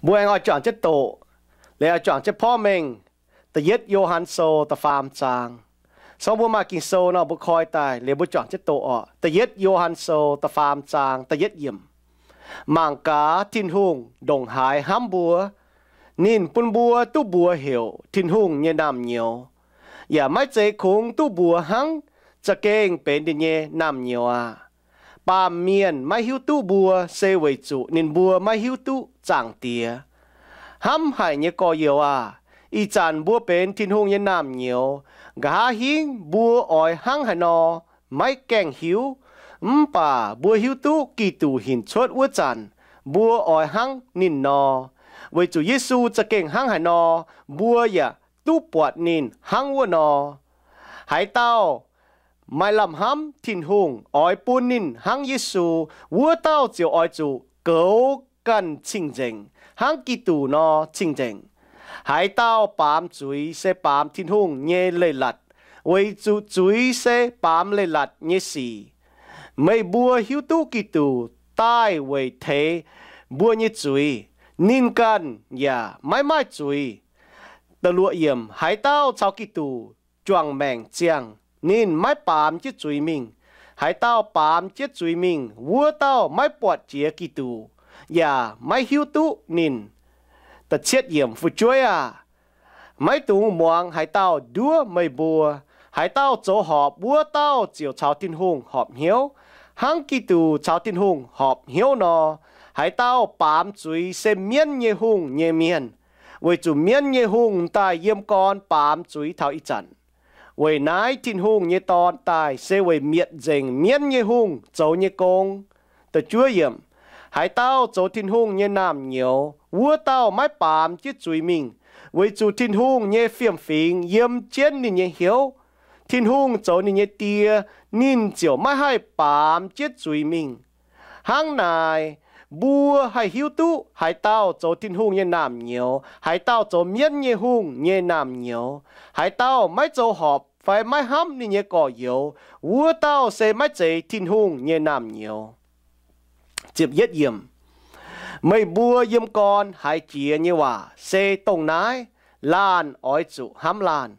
Mbuo aengx oix juangc jienv doqc, liuz oix juangc jienv porv mengh Da'yietv Yo^han Sou da'faam zaang. Sou mbuo maaih Ging-Sou nor, mbuo koi daaih liuz mbuo juangc jienv doqc orqc. Da'yietv Yo^han Sou da'faam zaang da'yietv yiemc. Mangc gaax, Tin-Hungh ndongc haaix hnamv mbuo. Ninh bun mbuo duqv mbuox heuc Tin-Hungh nyei naamh nyouz, yaac maiv zeiz kungx duqv mbuox hnangv, za'gengh benx ninh nyei naamh nyouz aqv. Baamh mienh maiv hiuv duqv mbuo se weic zuqc ninh mbuo maiv hiuv duqv Zaangc Diex. Hnamv haic nyei gorx-youz aac, ih zanc mbuo benx Tin-Hungh nyei naamh nyouz. Nqa'haav hingv mbuo oix hnangv haaix nor maiv gaengh hiuv. Mv baac mbuo hiuv duqv Giduc hinc cuotv wuov zanc, mbuo oix hnangv ninh nor, weic zuqc Yesu za'gengh hnangv haaix nor, mbuo yaac duqv buatc ninh hnangv wuov nor. Haaix dauh maaih lamh hnamv Tin-Hungh, oix bun ninh hnangv Yesu, wuov dauh ziouc oix zuqc goux ganh cing-nzengc, hnangv Giduc nor cing-nzengc. Haaix dauh baamz zuiz se baamz Tin-Hungh nyei leiz-latc, weic zuqc zuiz se baamz leiz-latc nyei sic. Meih mbuo hiuv duqv Giduc daaih weic teix mbuo nyei zuiz. Ninh ganh yaac maiv maaih zuiz. Da'luoqc yiemc, haaix dauh caux Giduc juangc maengc ziangh, ninh maiv baamz jienv zuiz mingh. Haaix dauh baamz jienv zuiz mingh, wuov dauh maiv buatc jiex Giduc, yaac maiv hiuv duqv ninh. Da'cietv yiemc, fu'jueiv aah! Maiv dungx muangx haaix dauh nduov meih mbuo. Haaix dauh zoux horpc, wuov dauh ziouc caux Tin-Hungh horpc hnyouv, hnangv Giduc caux Tin-Hungh horpc hnyouv nor. Haaix dauh baamz zuiz se mienv nyei hungh nyei mienh, weic zuqc mienv nyei hungh m'daaih yiem gorn baamz zuiz taux ih zanc. Weic naaiv Tin-Hungh nyei Dorn daaih se weic mietc nzengc mienv nyei hungh zoux nyei gong. Da'juov yiemc, haaix dauh zoux Tin-Hungh nyei naamh nyouz, wuov dauh maiv baamz jienv zuiz mingh, weic zuqc Tin-Hungh nyei fiem-fingx yiem jienv ninh nyei hnyouv. Tin-Hungh zoux ninh nyei Die, ninh ziouc maiv haih baamz jienv zuiz mingh. Hnangv naaic, mbuo haih hiuv duqv haaix dauh zoux Tin-Hungh nyei naamh nyouz, haaix dauh zoux mienv nyei hungh nyei naamh nyouz. Haaix dauh maiv zoux horpc fai maiv hnamv ninh nyei gorx-youz, wuov dauh se maiv zeiz Tin-Hungh nyei naamh nyouz. Meih mbuo yiem gorn haiz jiex nyei waac se dongh naaiv: Laanh oix zuqc hnamv laanh.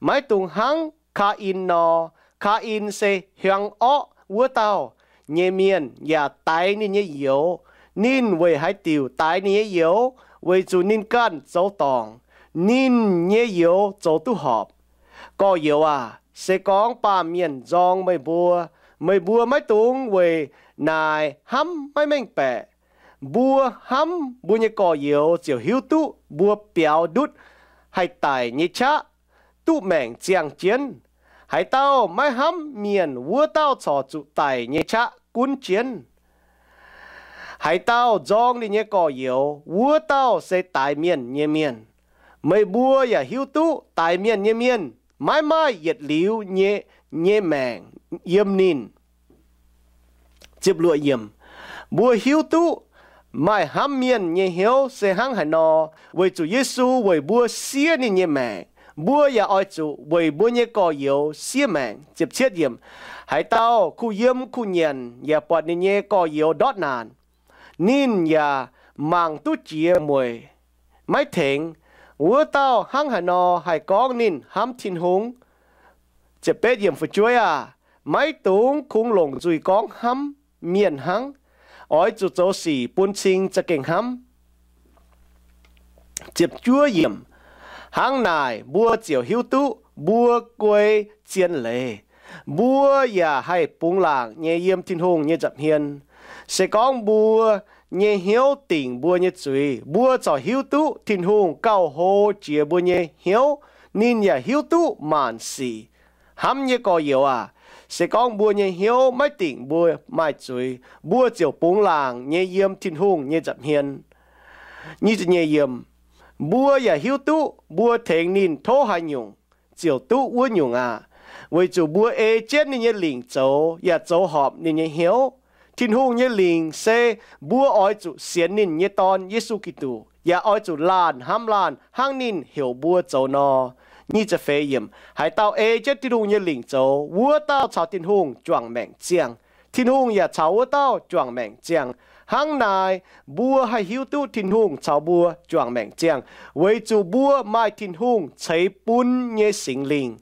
Maiv dungx hnangv Kaa^in nor. Kaa^in se hiuang orqv wuov dauh nyei mienh yaac daix ninh nyei youz. Ninh weic haaix diuc daix ninh nyei youz? Weic zuqc ninh ganh zoux dorngc, ninh nyei youz zoux duqv horpc. Gorx-youz aac, se gorngv baamh mienh nzorng meih mbuo, meih mbuo maiv dungx weic naaic hnamv maiv mengh baeqc. Mbuo hnamv mbuo nyei gorx-youz ziouc hiuv duqv mbuo biaux ndutv haih daic nyei qaqv duqv maengc ziangh jienv. Haaix dauh maiv hnamv mienh, wuov dauh corc zuqc daic nyei qaqv gunv jienv. Haaix dauh nzorng ninh nyei gorx-youz, wuov dauh se daix mienh nyei mienh. Meih mbuo yaac hiuv duqv daix mienh nyei mienh maiv maaih yietc liuz nyei, nyei maengc yiem ninh. Mbuo hiuv duqv maaih hnamv mienh nyei hnyouv se hnangv haaix nor, weic zuqc Yesu weic mbuo siev ninh nyei maengc. Mbuo yaac oix zuqc weic mbuo nyei gorx-youz siev maengc. Haaix dauh kuh yiem kuh nyanc yaac buatc ninh nyei gorx-youz ndortv naanc, ninh yaac mangc duqv jiex mueic, maiv tengx, wuov dauh hnangv haaix nor haih gorngv ninh hnamv Tin-Hungh? Fu'jueiv aah! Maiv dungx kungx longc nzuih gorngv hnamv mienh hnangv. Oix zuqc zoux sic bun cing za'gengh hnamv. Hnangv naaic mbuo ziouc hiuv duqv mbuo guei zien leiz, mbuo yaac haih bungx laangc nyei yiem Tin-Hungh nyei nza'hmien. Se gorngv mbuo nyei hnyouv dingc mbuo nyei zuiz, mbuo corc hiuv duqv Tin-Hungh gauh hlo jiex mbuo nyei hnyouv. Ninh yaac hiuv duqv maanc sic. Hnamv nyei gorx-youz aac, se gorngv mbuo nyei hnyouv maiv dingc mbuo maaih zuiz, mbuo ziouc bungx laangc nyei yiem Tin-Hungh nyei nza'hmien. Mbuo yaac hiuv duqv mbuo tengx ninh tov haaix nyungc, ziouc duqv wuov nyungc aqv, weic zuqc mbuo ei jienv ninh nyei lingc zoux yaac zoux horpc ninh nyei hnyouv. Tin-Hungh nyei lingc se mbuo oix zuqc sienx ninh nyei Dorn, Yesu Giduc, yaac oix zuqc laanh hnamv laanh hnangv ninh heuc mbuo zoux nor. Haaix dauh ei jienv Tin-Hungh nyei lingc zoux, wuov dauh caux Tin-Hungh juangc maengc ziangh. Tin-Hungh yaac caux wuov dauh juangc maengc ziangh. Hnangv naaic, mbuo haih hiuv duqv Tin-Hungh caux mbuo juangc maengc ziangh, weic zuqc mbuo maaih Tin-Hungh ceix bun nyei Singx Lingh.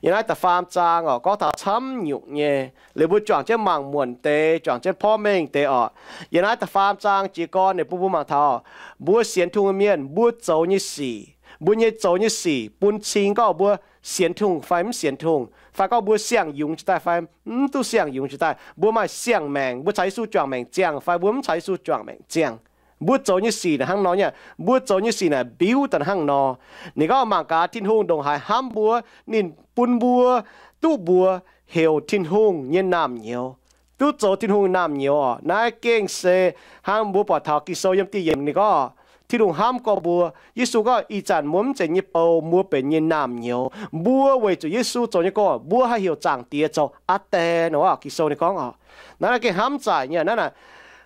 Yiem naaiv da'faam zaang oc, gorngv taux camv nyungc nyei, liuz mbuo juangc jienv mangc muonc deix, juangc jienv porv mengh deix oc. Yiem naaiv da'faam zaang jiez gorn ninh bun mbuo mangc taux mbuo sienx Tin-Hungh mienh mbuo zoux nyei sic, mbuo nyei zoux nyei sic bun cing gorngv mbuo sienx Tin-Hungh fai mv sienx Tin-Hungh, fai gorngv mbuo siang-yungz jiex daaih fai mv duqv siang-yungz jiex daaih, mbuo maaih siang-maengc, mbuo caux Yesu juangc maengc ziangh fai mbuo mv caux Yesu juangc maengc ziangh. Mbuo zoux nyei sic naaic hnangv nor nyei. Mbuo zoux nyei sic naaic mbiuv daaih hnangv nor. Ninh gorngv mangc gaax Tin-Hungh ndongc haaix hnamv mbuo, ninh bun mbuo duqv mbuox heuc Tin-Hungh nyei naamh nyouz, duqv zoux Tin-Hungh naamh nyouz oc. Naaiv gengh se hnangv mbuo buatc taux Ging-Sou yiem dieh yiemc ninh gorngv, Tin-Hungh hnamv gorx mbuo. Yesu gorngv ih zanc mbuo mv zeiz nyei bou, mbuo benx nyei naamh nyouz. Mbuo weic zuqc Yesu zoux nyei gorx, mbuo haih heuc Zaangc Diex zoux Aa Die nor. Ging-Sou ninh gorngv oc. Naaiv naaiv gengh hnamv zaaic nyei. Naaiv naaic,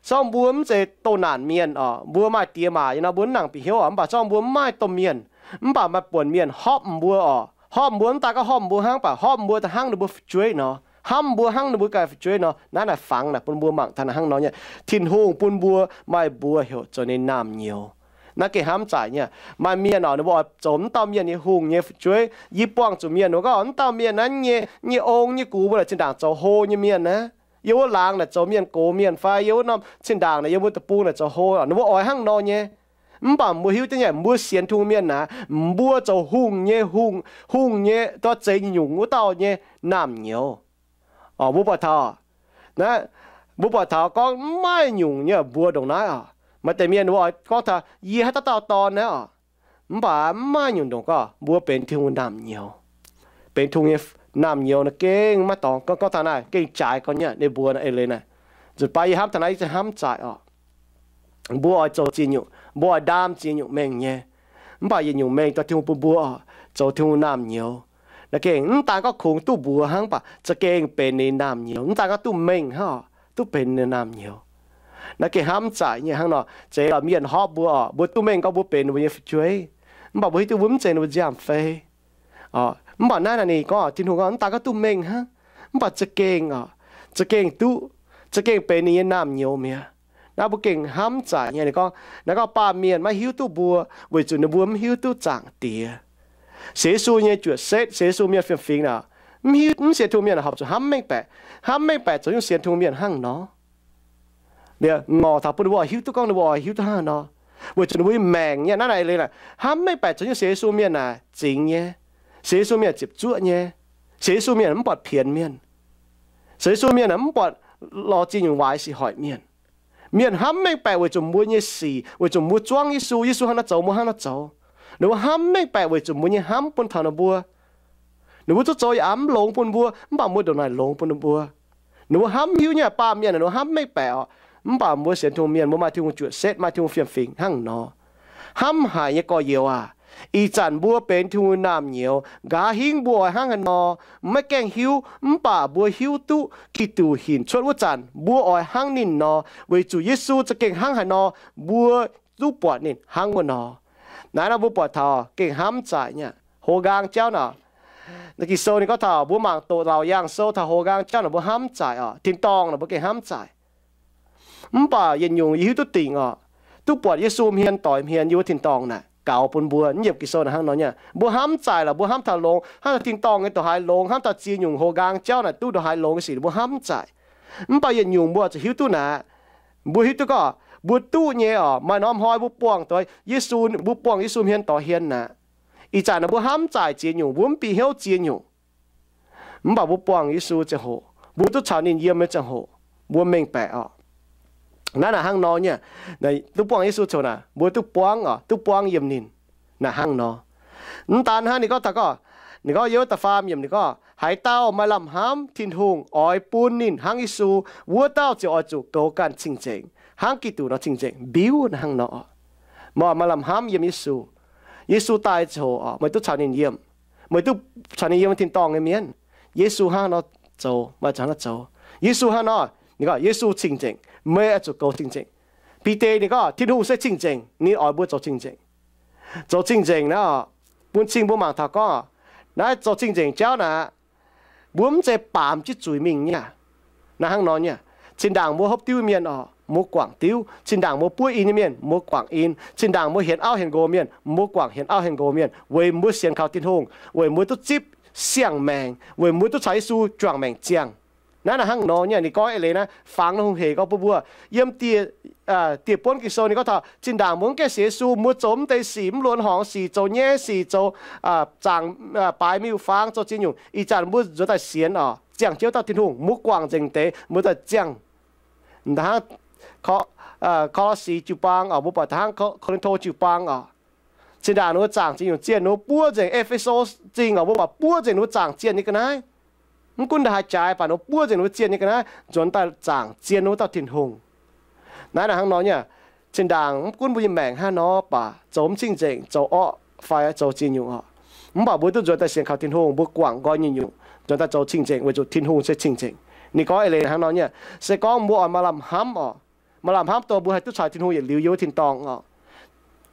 zorngv mbuo mv zeiz doh naanc mienh oc, mbuo maaih diex maac nyei nor mbuo mv nangc bieqc hnyouv oc. Mv baac zorngv mbuo mv maaih domh mienh, mv baac maaih buonc mienh horpc mbuo oc. Horpc mbuo mv daaih gorngv horpc mbuo hnangv, mv baac horpc mbuo daaih hnangv ninh mbuo fu'jueiv nor, hnamv mbuo hnangv ninh mbuo ganh fu'jueiv nor. Naaiv naaic fangx naaic bun mbuo mangc taux naaic hnangv nor nyei. Tin-Hungh bun mbuo maaih mbuox heuc zoux ninh naamh nyouz. Naaiv gengh hnamv zaaic nyei. Maaih mienh oc, ninh mbuo oix zoux mv dauh mienh nyei hungh nyei fu'jueiv. Yie buangh zuqc mienh wuov gorngv, mv dauh mienh naaiv nyei, nyei ong nyei gux mbuo naaic zinh ndaangc zoux hlo nyei mienh naaiv. Yiem wuov laangz naaic zoux mienh gox mienh fai yiem wuov norm zinh ndaangc naaic yiem mbuo deic-bung naaic zoux hlo. Ninh mbuo oix hnangv nor nyei. Mv baac mbuo hiuv duqv nyei, mbuo sienx Tin-Hungh mienh naaic, mbuo zoux hungh nyei, hungh, hungh nyei, dorh zeix nyungc wuov dauh nyei naamh nyouz. Mbuo buatc taux, naaiv, mbuo buatc taux gorngv mv maaih nyungc nyei mbuox ndongc naaiv oc. Maaih deix mienh mbuo oix gorngv taux yie haaix dauh dauh dorn naaiv oc. Mv baac mv maaih nyungc ndongc gorngv mbuo benx Tin-Hungh naamh nyouz. Benx Tin-Hungh nyei naamh nyouz naaic gengh maiv dorngx. Gorngv taux naaiv gengh jaaix gorn nyei, ninh mbuox naaic eix leiz naaic. Nzunc baac yie hnamv taux naaiv yie za'gengh hnamv zaaic oc. Mbuo oix zoux ziex nyungc, mbuo oix ndaam ziex nyungc mengh nyei. Mv baac yietc nyungc mengh dorh Tin-Hungh bun mbuo oc, zoux Tin-Hungh naamh nyouz. Naaiv gengh mv daan gorngv kungx duqv mbuox hnangv, mv baac za'gengh benx ninh naamh nyouz. Mv daan gorngv duqv mengh hnangv oc, duqv benx ninh naamh nyouz. Naaiv gengh hnamv zaaic nyei hnangv nor. Zeiz lorqc, mienh horpc mbuo oc, mbuo duqv mengh gorngv mbuo benx ninh mbuo nyei fu'jueiv. Mv baac mbuo hiuv duqv mbuo mv zeiz ninh mbuo nziaamv-fei. Mv baac naaiv naaic ninh gorngv, Tin-Hungh gorngv mv daan gorngv duqv mengh hnangv, mv baac za'gengh oc, za'gengh duqv, za'gengh benx ninh nyei naamh nyouz mi'aqv. Naaiv mbuo gengh hnamv zaaic nyei. Ninh gorngv, naaiv gorngv baamh mienh maiv hiuv duqv mbuo, weic zuqc ninh mbuo mv hiuv duqv Zaangc Diex. Sienx Yesu nyei juoqc setv, sienx Yesu mienh fiem-fingx naaic, mv hiuv, mv sienx Tin-Hungh mienh horpc zuqc hnamv mengh baeqc. Hnamv mengh baeqc zoux nyungc sienx Tin-Hungh mienh hnangv nor. Liuz ngorc taux bun ninh mbuo oix hiuv duqv gorngv ninh mbuo oix hiuv duqv hnangv nor, weic zuqc ninh mbuo nyei maengc nyei. Naaiv naaic leiz naaic, hnamv mengh baeqc zoux nyungc sienx Yesu mienh naaic zingx nyei. Sienx Yesu mienh ziepc zuoqv nyei. Sienx Yesu mienh mv buatc pienx mienh. Sienx Yesu mienh naaic mv buatc lorz ziex nyungc waaic sic hoic mienh. Mienh hnamv mengh baeqc weic zuqc mbuo nyei sic, weic zuqc mbuo zuangv Yesu, Yesu hnangv naaiv zoux mbuo hnangv naaiv zoux. Ninh mbuo hnamv mengh baeqc weic zuqc mbuo nyei hnamv bun taux ninh mbuo. Ninh mbuo duqv zoux yaac mv longx bun mbuo, mv baac mbuo ndongc naaic longx bun ninh mbuo. Ninh mbuo hnamv hiuv nyei baamh mienh, ninh mbuo hnamv mengh baeqc oc. Mv baac mbuo sienx Tin-Hungh mienh, mbuo maaih Tin-Hungh juoqc setv, maaih Tin-Hungh fiem-fingx hnangv nor. Hnamv haic nyei gorx-youz aac, ih zanc mbuo benx Tin-Hungh naamh nyouz. Nqa'haav hingv mbuo oix hnangv haaix nor, maiv gaengh hiuv, mv baac mbuo hiuv duqv Giduc hinc cuotv wuov zanc mbuo oix hnangv ninh nor, weic zuqc Yesu za'gengh hnangv haaix nor, mbuo duqv buatc ninh hnangv wuov nor. Naaiv nor mbuo buatc taux gengh hnamv zaaic nyei. Hoz nqaang jauv naaic, Ging-Sou ninh gorngv taux mbuo mangc doqc Laauc Yaangh Sou taux hoz nqaang jauv naaic mbuo hnamv zaaic oc. Tin-dorngh naaic mbuo gengh hnamv zaaic. Mv baac yietc nyungc yie hiuv duqv dingc oc, duqv buatc Yesu hmien doix hmien yiem wuov tin-dorngh naaic gaux bun mbuo. Yiem Ging-Sou naaic hnangv nor nyei. Mbuo hnamv zaaic lorqc, mbuo hnamv taux longx, hnamv taux tin-dorngh nyei ndongc haaix longx, hnamv taux ziex nyungc hoz nqaang jauv naaic duqv ndongc haaix longx nyei sic, mbuo hnamv zaaic. Mv baac yietc nyungc mbuo zuqc hiuv duqv naaic, mbuo hiuv duqv gorngv mbuo duqv nyei oc, maaih norm hnoi mbuo buangh doix Yesu, mbuo buangh Yesu hmien doix hmien naaic. Ih zanc naaic mbuo hnamv zaaic ziex nyungc, mbuo mv bieqc hnyouv ziex nyungc. Mv baac mbuo buangh Yesu ziangh hoc, mbuo duqv caux ninh yiem nyei ziangh hoc, mbuo mengh baeqc oc. Naaiv naaic hnangv nor nyei, duqv buangh Yesu ziangh hoc naaic, mbuo duqv buangv oc, duqv buangv yiem ninh. Naaic hnangv nor. Mv daan hnangv, ninh gorngv taux gorngv, ninh gorngv yiem wuov da'faam yiemc ninh gorngv, haaix dauh maaih lamh hnamv Tin-Hungh oix bun ninh hnangv Yesu, wuov dauh ziouc oix zuqc goux ganh cing-nzengc hnangv Giduc nor cing-nzengc mbiuv hnangv nor. Meih maaih lamh hnamv yiem Yesu. Yesu daaih ziangh hoc oc, meih duqv caux ninh yiem. Meih duqv caux ninh yiem tin-dorngh nyei mienh. Yesu hnangv nor zoux, meih zuqc hnangv nor zoux. Yesu hnangv nor, ninh gorngv Yesu cing-nzengc, meih oix zuqc goux cing-nzengc. Bide ninh gorngv Tin-Hungh se cing-nzengc, ninh oix mbuo zoux cing-nzengc. Zoux cing-nzengc naaiv, bun cing mbuo mangc taux gorngv, naaiv zoux cing-nzengc jauv naaic, mbuo mv zeiz baamz jienv zuiz mingh nyei. Naaiv hnangv nor nyei. Zinh ndaangc mbuo hopv diuv mienh oc, mbuo guangc diuv. Zinh ndaangc mbuo buov in nyei mienh, mbuo guangc in. Zinh ndaangc mbuo hienx auv hienx nqox mienh, mbuo guangc hienx auv hienx nqox mienh, weic mbuo sienx kaux Tin-Hungh, weic mbuo duqv zipv siang-maengc, weic mbuo duqv caux Yesu juangc maengc ziangh. Naaiv naaic hnangv nor nyei, ninh gorngv eix leiz naaiv fangx hungh hec gorngv bun mbuo. Yiem dieh, dieh buonv Ging-Sou ninh gorngv taux zinh ndaangc mbuo mv gaengh sienx Yesu, mbuo zoux mv deix sic, mv luonx horngc sic, zoux nyaiv sic, zoux zaangc, baaix miuc-fangx, zoux ziex nyungc. Ih zanc mbuo nzuonx daaih sienx oc, ziangh jienv dauh Tin-Hungh, mbuo guangc nzengc deix, mbuo daaih ziangh. Hnangv Ko^lo^si jiu-baang oc, mbuo buatc hnangv Ko^lin^to jiu-baang oc. Zinh ndaangc ninh mbuo zaangc ziex nyungc zienh, ninh mbuo buov nzengc E^fe^so Zingh oc, mbuo buatc buov nzengc ninh mbuo zaangc zienh nyei ga'naaiv. Mv gunv ndongc haaix jaaix, baac ninh mbuo buov nzengc ninh mbuo zienh nyei ga'naaiv nzuonx daaih zaangc zien wuov dauh Tin-Hungh. Naaiv naaic hnangv nor nyei. Zinh ndaangc mv gunv mbuo nyei maengc hnangv nor, baac zoux mv cing nzengc, zoux orqv fai zoux ziex nyungc oc, mv baac mbuo duqv nzuonx daaih sienx kaux Tin-Hungh, mbuo guangc nqoi nyei nyungc, nzuonx daaih zoux cing nzengc, weic zuqc Tin-Hungh se cing nzengc. Ninh gorngv eix leiz hnangv nor nyei. Se gorngv mbuo oix maaih lamh hnamv oc, maaih lamh hnamv dongh mbuo haih duqv caux Tin-Hungh yietc liuz yiem wuov tin-dorngh oc,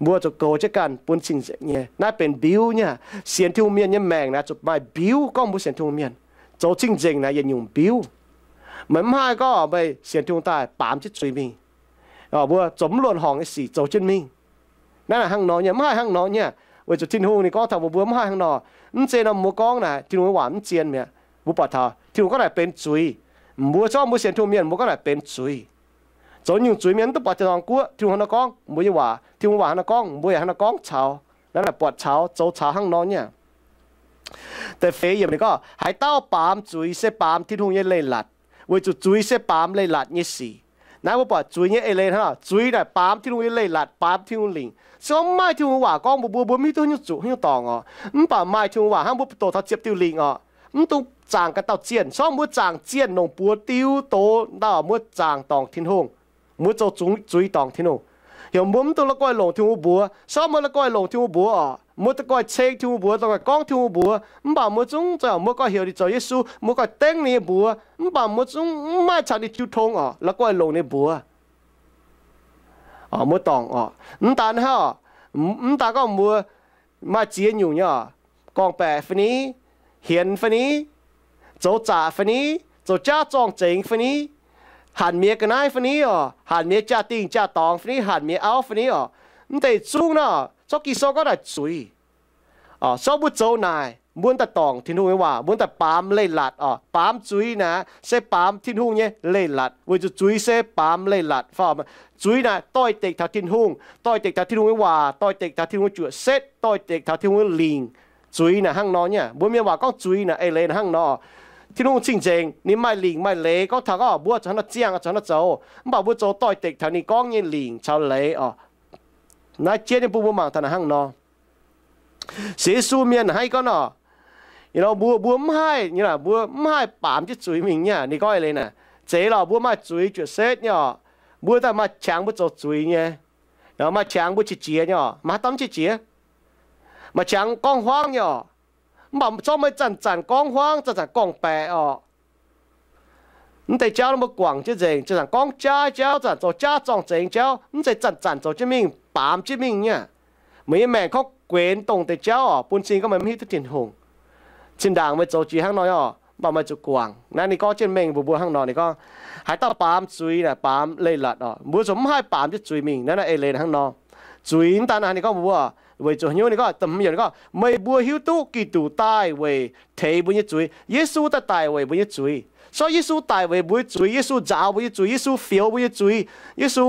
mbuo zuqc goux jienv ganh bun cing nzengc nyei. Naaiv benx mbiuv nyei. Sienx Tin-Hungh mienh nyei maengc naaic zuqc maaih mbiuv. Gorngv mbuo sienx Tin-Hungh mienh, zoux cing nzengc naaic yietc nyungc mbiuv. Meih mv haih gorngv meih sienx Tin-Hungh daaih baamz jienv zuiz mingh, mbuo zoux mv luonx horngc nyei sic zoux jienv mingh. Naaiv naaic hnangv nor nyei, mv haih hnangv nor nyei. Weic zuqc Tin-Hungh ninh gorngv taux mbuo, mbuo mv haih hnangv nor. Mv zeiz nor mbuo gorngv naaic Tin-Hungh nyei waac mv zien mi'aqv. Mbuo buatc taux Tin-Hungh gorngv naaic benx zuiz. Mbuo zorqv mbuo sienx Tin-Hungh mienh mbuo gorngv naaic benx zuiz. Zoux nyungc zuiz mienh mv duqv buatc tin-dorngh guoqv. Tin-Hungh hnangv nor gorngv, mbuo nyei waac, Tin-Hungh waac hnangv nor gorngv, mbuo yaac hnangv nor gorngv caux. Naaiv naaic buatc caux, zoux caux hnangv nor nyei. Da'feix yiemc ninh gorngv, haaix dauh baamz zuiz se baamz Tin-Hungh nyei leiz-latc, weic zuqc zuiz se baamz leiz-latc nyei sic. Naaiv mbuo buatc zuiz nyei eix leiz hnangv nor, zuiz naaic baamz Tin-Hungh nyei leiz-latc, baamz Tin-Hungh lingc. Se gorngv mv maaih Tin-Hungh waac gorngv mbuo, mbuo mv hiuv duqv haaix nyungc zuqc haaix nyungc dorngc oc. Mv baac maaih Tin-Hungh waac hnangv mbuo doqc taux ziepc diuh lingc oc. Mv dungx zaangc ganh dauh zienh, se gorngv mbuo zaangc zienh longc buoz diu doz dauh, mbuo zaangc dorngc Tin-Hungh. Mbuo zoux zuiz dorngc Tin-Hungh. Heuc mbuo mv dungx la'guaih longc Tin-Hungh mbuox. Se gorngv mbuo la'guaih longc Tin-Hungh mbuox oc, mbuo da'guaih ceng Tin-Hungh mbuox, da'guaih gorngv Tin-Hungh mbuox, mv baac mbuo zungv zoux, mbuo gauh heuc ninh zoux Yesu, mbuo gauh dengv ninh nyei mbuox, mv baac mbuo zungv mv maaih caux ninh jiu tong oc, la'guaih longc ninh mbuox. Mbuo dorngc oc. Mv daan hnangv, mv daan gorngv mbuo maaih ziex nyungc nyei oc, gorngv-baeqc fai ni, hienx fai ni, zoux zaqc fai ni, zoux jaav zorng-zengx fai ni, hanc mienh ga'naaiv fai ni oc, hanc mienh jaa-dingh jaa-dorngx fai ni, hanc mienh auv fai ni oc. Mv deix zungv nor, zorqv Ging-Sou gorngv naaic zuiz. Se gorngv mbuo zoux naaic, mbuo daaih dorngc Tin-Hungh nyei waac, mbuo daaih baamz leiz-latc oc. Baamz zuiz naaic se baamz Tin-Hungh nyei leiz-latc, weic zuqc zuiz se baamz leiz-latc. Zuiz naaic doix-dekc taux Tin-Hungh, doix-dekc taux Tin-Hungh nyei waac, doix-dekc taux Tin-Hungh juoqc setv, doix-dekc taux Tin-Hungh nyei lingc. Zuiz naaic hnangv nor nyei. Mbuo mienh waac gorngv zuiz naaic eix leiz hnangv nor. Tin-Hungh cing-nzengc, ninh maaih lingc maaih leiz gorngv taux gorngv mbuo zuqc hnangv nor ziangh, zuqc hnangv nor zoux. Mv baac mbuo zoux doix-dekc taux ninh gorngv nyei lingc caux leiz oc. Naaiv jienv nyei bun mbuo mangc taux naaic hnangv nor. Sienx Yesu mienh hnangv yie gorngv nor, mbuo, mbuo mv haih, mbuo mv haih baamz jienv zuiz mingh nyei. Ninh gorngv eix leiz naaic, zeiz lorqc, mbuo maaih zuiz juoqc setv nyei oc. Mbuo daaih maaih qangx mbuo zoux zuiz nyei. Maaih qangx mbuo qiex jiez nyei oc. Maaih haaix dauh mv qiex jiez? Maaih qangx gorngv huaangv nyei oc. Mv baac zorqv meih zanc-zanc gorngv huaangv, zanc-zanc gorngv-baeqc oc. Mv deix jauv mbuo guangc jienv nzengc, zanc-zanc gorngv jaav jauv, zanc-zanc zoux jaav zorng-zengx jauv, mv zeiz zanc-zanc zoux jienv mingh, baamz jienv mingh nyei. Meih nyei maengc gorngv guenx dongh deix jauv oc, bun cing gorngv meih mv hiuv duqv Tin-Hungh. Zinh ndaangc meih zoux jiex hnangv nor oc, mv baac meih zuqc guangc. Naaiv ninh gorngv jienv mengh mbuox mbuo hnangv nor, ninh gorngv, haaix dauh baamz zuiz naaic baamz leiz-latc oc. Mbuo zuqc mv haih baamz jienv zuiz mingh. Naaiv naaiv eix leiz hnangv nor. Zuiz mv daan naaic ninh gorngv mbuox mbuo, weic zuqc hnyouv ninh gorngv, da'hmz yiemc ninh gorngv, meih mbuo hiuv duqv Giduc daaih weic teix mbuo nyei zuiz. Yesu daaih daic weic mbuo nyei zuiz. Se gorngv Yesu daic weic mbuo nyei zuiz, Yesu nzaaux mbuo nyei zuiz, Yesu fioux mbuo nyei zuiz, Yesu